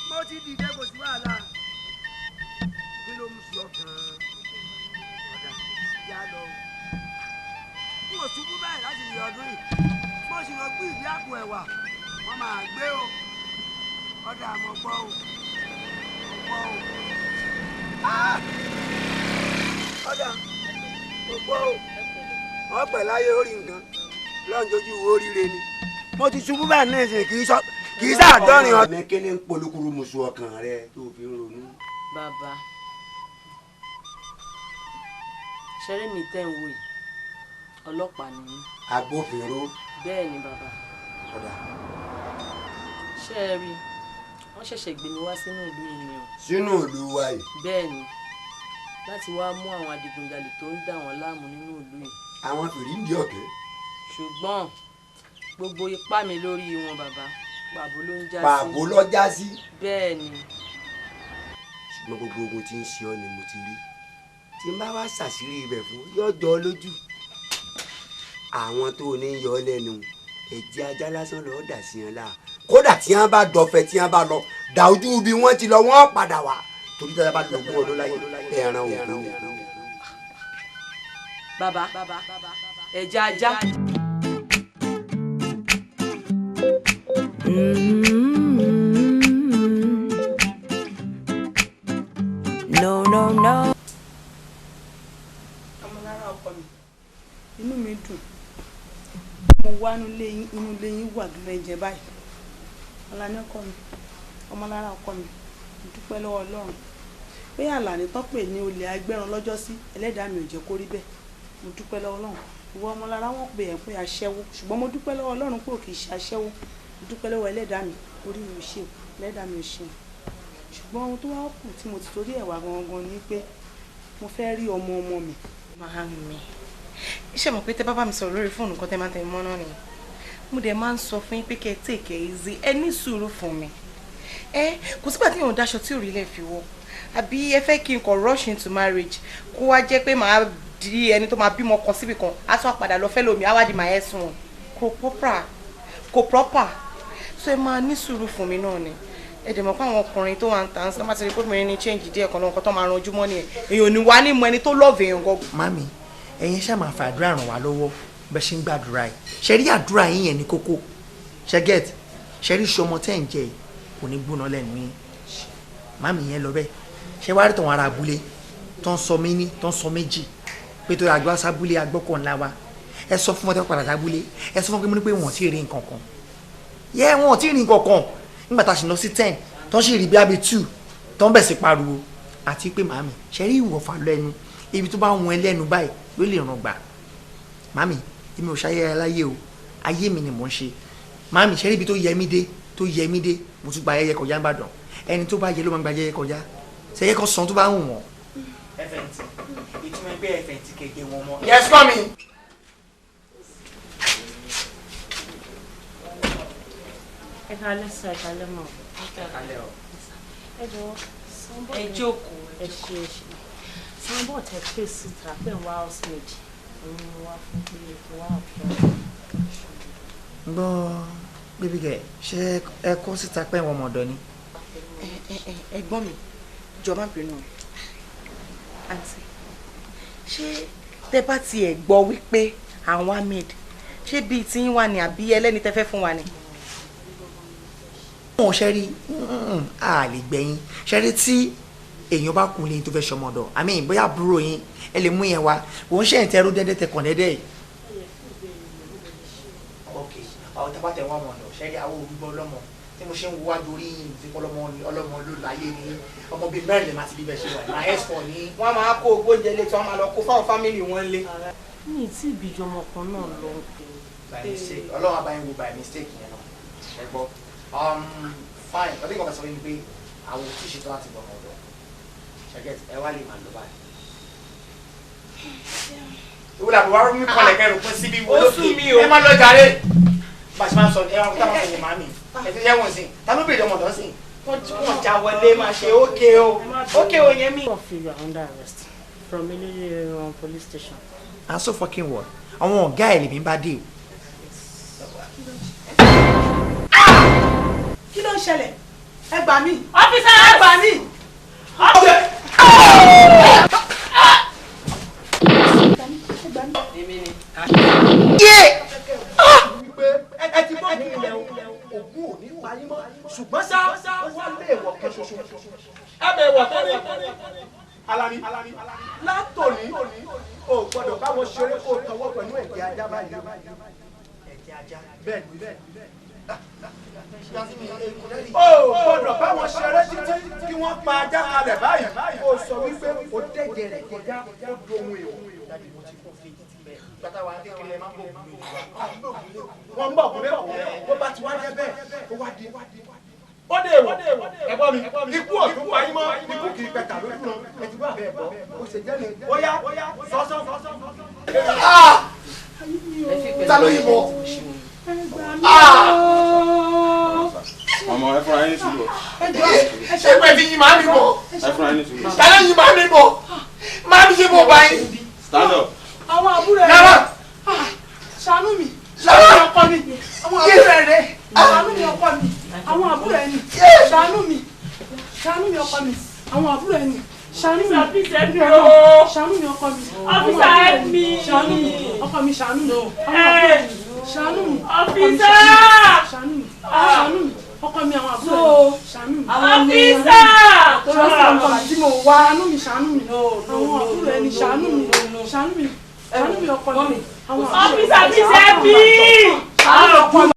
Mo ti dìde kò sí wàhálà. Kí ló mú sí ọkàn ọ̀dà yá lọ? N ò ṣubú báyìí láti yẹ ọdún yìí. Mo sì lọ gbé ìdí àpò ẹ̀wà. Wọ́n máa gbé o. Ọ̀dà mo gbọ́ o. Mo gbọ́ o. Ọ̀dà mo gbọ́ o. Wọ́n pẹ̀ láyé orí nǹkan. Lọ́njọ́jú wo oríire ni. Mo ti ṣubú báyìí ní ìsìn kì í sọ. Kì í sáàdọ́rin ọdún. Kí ni ń polúkúrú musu ọkàn rẹ tó fi ń ronú. Bàbá, ṣeré mi tẹ́ ń wò yìí, ọlọ́pàá ni mí. Agbófinró. Bẹ́ẹ̀ ni bàbá. Ọ̀dà. Ṣé ẹ rí i, wọ́n ṣẹ̀ṣẹ̀ gbé mi wá sínú ìlú yìí ni o. Sínú ìlú wa yìí. Bẹ́ẹ̀ ni, láti wá mú àwọn adigunjalè tó ń dà wọ́n láàmú nínú ìlú yìí. Àwọn fìríǹdì ọ̀kẹ́. Ṣùgbọ́n gbogbo ipá mi lórí wọn bàbá, pàbó ló ń já sí. Pàbó ló já sí. Bẹ́ẹ̀ ni. Ṣùgbọ́n gbogbo ogun tí ń ṣe ọ́ ni mo ti rí. Tí n bá wá ṣàṣírí ibẹ̀ fún yóò jọ ọ lójú. Àwọn tó ní yọ ọ lẹ́nu ẹ̀jẹ̀ ajá lásán lọ́ọ́ dà sí wọn láà. Kódà tí wọ́n bá dọ̀fẹ́ tí wọ́n bá lọ dà ojú ibi wọ́n ti lọ wọ́n padà wá. Torí tí wọ́n bá lọ ogún ọdún láyé ẹran ògún ni. Bàbá, ẹ̀jẹ̀ ajá. No, no, no. Ọmọlára ọkọ mi, inú mi dùn. Mo wá inú ilé yín wà gẹ́gẹ́ báyìí. Ọlá ní ọkọ mi, ọmọlára ọkọ mi, mo dúpẹ́ lọ́wọ́ Ọlọ́run. Pé Àlàní tán pè ní olè agbẹ́ran lọ́jọ́sí, ẹlẹ́dàá mi ò jẹ́ kó rí bẹ́ẹ̀. Mo dúpẹ́ lọ́wọ́ Ọlọ́run. Ìwọ ọmọlára wọn pè ẹ́ pé aṣẹ́wó, ṣùgbọ́n mo dúpẹ́ lọ́wọ́ Ọlọ́run pé ò kì í ṣe aṣẹ́wó. Mo dúpẹ́ lọ́wọ́ ẹlẹ́dàá mi, orí mi ò ṣe o, ẹlẹ́dàá mi ò ṣe o. Ṣùgbọ́n ohun tó wá kù tí mo ti torí ẹ̀ wá gangan ni pé mo fẹ́ rí ọmọ ọmọ mi. Màámi, ṣé mọ̀ pé tẹ́ bá bá mi sọ̀rọ̀ lórí fóònù kan tẹ́ máa ń tẹ̀ mọ́ náà nìyẹn. Mo dẹ̀ máa ń sọ fún yín pé kẹ́ ẹ take it easy, ẹ ní sùúrù fún mi. Ẹ kò sígbà tí èèyàn dáṣọ tí òrìlẹ̀ fi wọ́. Àbí ẹ fẹ́ kí n kàn rush into marriage kó wá jẹ́ pé màá di ẹni tó máa bímọ kan síbì kan, á tún padà lọ fẹ́ lómi, á wá di màá ẹ̀sùn wọn. Kò proper, kò proper. So ẹ máa ní sùúrù fún mi náà ni. Ẹ dẹ̀ mọ̀ pé àwọn ọkùnrin tó wà ń tàn sí máa ti rí pé obìnrin ní change díẹ̀ kan lọ́nkọ́ tó máa ranjú mọ́ nìyẹn. Èèyàn ò ní wá ní mọ ẹni tó love èèyàn gan. Mami, ẹ̀yin ṣáà máa fàdúrà ràn wá lọ́wọ́ bẹ́ẹ̀ ṣe ń gbàdúrà yìí. Ṣe rí àdúrà yín yẹn ní kókó. Ṣe get, ṣe rí iṣu ọmọ tẹ́ ń jẹ yìí kò ní gbóná lẹ́nu yín. Mami yẹn lọ bẹ́ẹ̀. Ṣé wàá rí tàwọn ará abúlé tó ń sọ mí ní tó ń sọ méjì pé tó àgbà sábúlé agbọ́kọ̀ ńlá wa. Ẹ sọ fún wọn tó padà sábúlé, ẹ sọ fún wọn pé mo ní pé wọn ò tí ì rí nǹkan kan. Yẹ wọn ò tí ì rí nǹkan kan. Nígbà tá a sì lọ sí 10 tó ń sì rí bí abi 2 tó ń bẹ̀ sí pariwo. Àti pé màmí ṣe rí ìwọ̀fà lẹ́nu, ibi tó bá wọn ẹlẹ́nu báyìí ló lè ràn gbà. Màmí, èmi ò ṣayé aláyé o, ayé mi ni mò ń ṣe. Màmí ṣe rí ibi tó yẹ mí dé, tó yẹ mí dé, mo tún gba ayẹyẹ kọjá n'Ìbàdàn. Ẹni tó bá yẹ ló máa ń gba ayẹyẹ kọjá. Ṣe yẹ kó san tó bá wù wọ́n. Ẹfẹ̀ǹtì, ìtumọ̀ ẹgbẹ́ ẹfẹ̀ǹtì kẹ̀kẹ́ wọn mọ́. Yes, come in. Ẹ káalẹ́ sir, ẹ káalẹ́ ma. Ẹ káalẹ́ o. Ẹ jọ̀wọ́, ẹ jókòó. Ẹ ṣe ẹ ṣe. Sanbọ̀ tẹ pé síta pé ń wá housemaid. Òun ni wá fún pé kí wá apply. Gbọ́ bébí gẹ̀, ṣé ẹ kọ́ síta pé wọ́n mọ̀ọ́dọ̀ ni? Ẹ̀gbọ́n mi, jọ̀ọ́ má bínú. Àǹtí, ṣé tẹ bá tiẹ̀ gbọ́ wípé àwọn maid ṣé bíi tí ń wà ní àbí ẹlẹ́ni tẹ fẹ́ fún wa ni? Wọn ṣe rí a lè gbẹ̀yìn. Ṣe rí tí èèyàn bá kun lẹ́yìn tó fẹ́ ṣọmọdọ̀, àmì bóyá àbúrò yín ẹ lè mú yẹn wá, òun ṣe ń tẹrú dẹ́dẹ́ tẹkàn dẹ́dẹ́ yìí. Ok, àwọn tá a bá tẹ wọn mọ̀ọ́dọ̀, ṣe rí àwọn olùgbọ́ ọlọ́mọ tí mo ṣe ń wájú orí yìí tí ọlọ́mọ ọlọ́mọ ló láyé ní ọmọ bíi mẹ́rin lè má ti bí bẹ́ẹ̀ ṣe wà ní S4 ní. Wọ́n máa kó ogbóúnjẹ lé tí wọ́n máa lọ kó fáwọn fámìlì wọn lé. Mi ì tí ì bí ju ọmọ kan náà lọ. By mistake, Ọlọ́run àbáyé wo by mistake yẹn náà. Ṣé gbọ́? Fine, ọdún kan sọ wípé pé àwọn òtún ṣetán láti gbọ́ ọmọ ọ̀dọ̀. Ṣẹ́gẹ́tì, ẹ wá lè máa lọ báyìí. Ìwúlò àbúrò wa mi kọlẹ̀ kẹrù pín síbi wo lókè. Ẹ má lọ jàre. Bá a ṣe máa ń sọ ẹ máa ń táwọn sọ ní màmí. Ẹ ti yẹ́wọ̀n sí. Ta ló bèrè ọmọ ọ̀dọ́ sí? Wọ́n já wọlé máa ṣe ókè o. Ókè o yẹn mi. All of you are under arrest from Eléré police station. And so fucking what? Àwọn ọ̀gá ẹ̀ lèmi bá dé o. Kí ló ń ṣẹlẹ̀? Ẹ gbà mí. Officer! Ẹ gbà mí. Ẹ ti bọ́ kí ilẹ̀ ògùn ò ní pa yín mọ́, ṣùgbọ́n ṣá wọ́n lé ìwọ̀ kan ṣoṣo. Ẹ bẹ̀ wọ̀ tó ní. Alani, látòní o gbọ́dọ̀ bá wọn ṣeré kó tọwọ́ pẹ̀lú ẹ̀jẹ̀ ajá báyìí. Ẹ̀jẹ̀ ajá. Bẹ́ẹ̀ ni. O gbọ́dọ̀ bá wọn ṣeré títí kí wọ́n pa ajá kalẹ̀ báyìí. O sọ wípé o dẹ́jẹ̀ rẹ̀ kọjá ó dohun èèwọ̀. Wọ́n ń bọ̀ kúlẹ̀ kó bá ti wá jẹ́ bẹ́ẹ̀ ó wá di. Ó dé èèwọ̀ ẹ̀gbọ́n mi, ikú òtún pa yín mọ́, ikú kì í pẹ̀tà lójú ràn, ẹ ti bá bẹ́ẹ̀ bọ́, ó ṣe jẹ́ mi, ó yá sọ́sọ́. Ta ló yìnbọn? Ọmọ ẹ fúnra yín ní sùúrù. Ṣé pé ti yin màmí bọ̀? Ẹ fúnra yín ní sùúrù. Ta ló yin màmí bọ̀? Màmí ṣe bọ̀ báyìí. Stand up. Àwọn àbúrò ẹ̀ Lára. Ṣàánú mi. Ṣàánú mi ọkọ mi. Àwọn àbúrò ẹ̀ rẹ̀. Ṣàánú mi ọkọ mi. Àwọn àbúrò ẹ̀ ni. Ṣàánú mi. Ṣàánú mi ọkọ mi. Àwọn àbúrò ẹ̀ ni. Ṣàánú mi. Ṣàánú mi ọkọ mi. Officer, help me. Ṣàánú mi. Ọkọ mi ṣàánú mi. Àwọn àbúrò ẹ̀ ni. Ṣàánú mi. Officer! Ṣàánú mi. Ṣàánú mi. Ọkọ mi àwọn àbúrò ẹ̀ ni. Ṣàánú mi. Officer! Ṣàánú mi. Tí mo wá. Ṣàánú mi. Ṣàánú mi. Àwọn àbúrò ẹ̀ ni. Ṣàánú mi. Ṣàánú mi. Ṣàánú mi ọkọ mi. Àwọn àbúrò ẹ̀ ni. Officer, please help me. Ṣàánú ọkọ mi.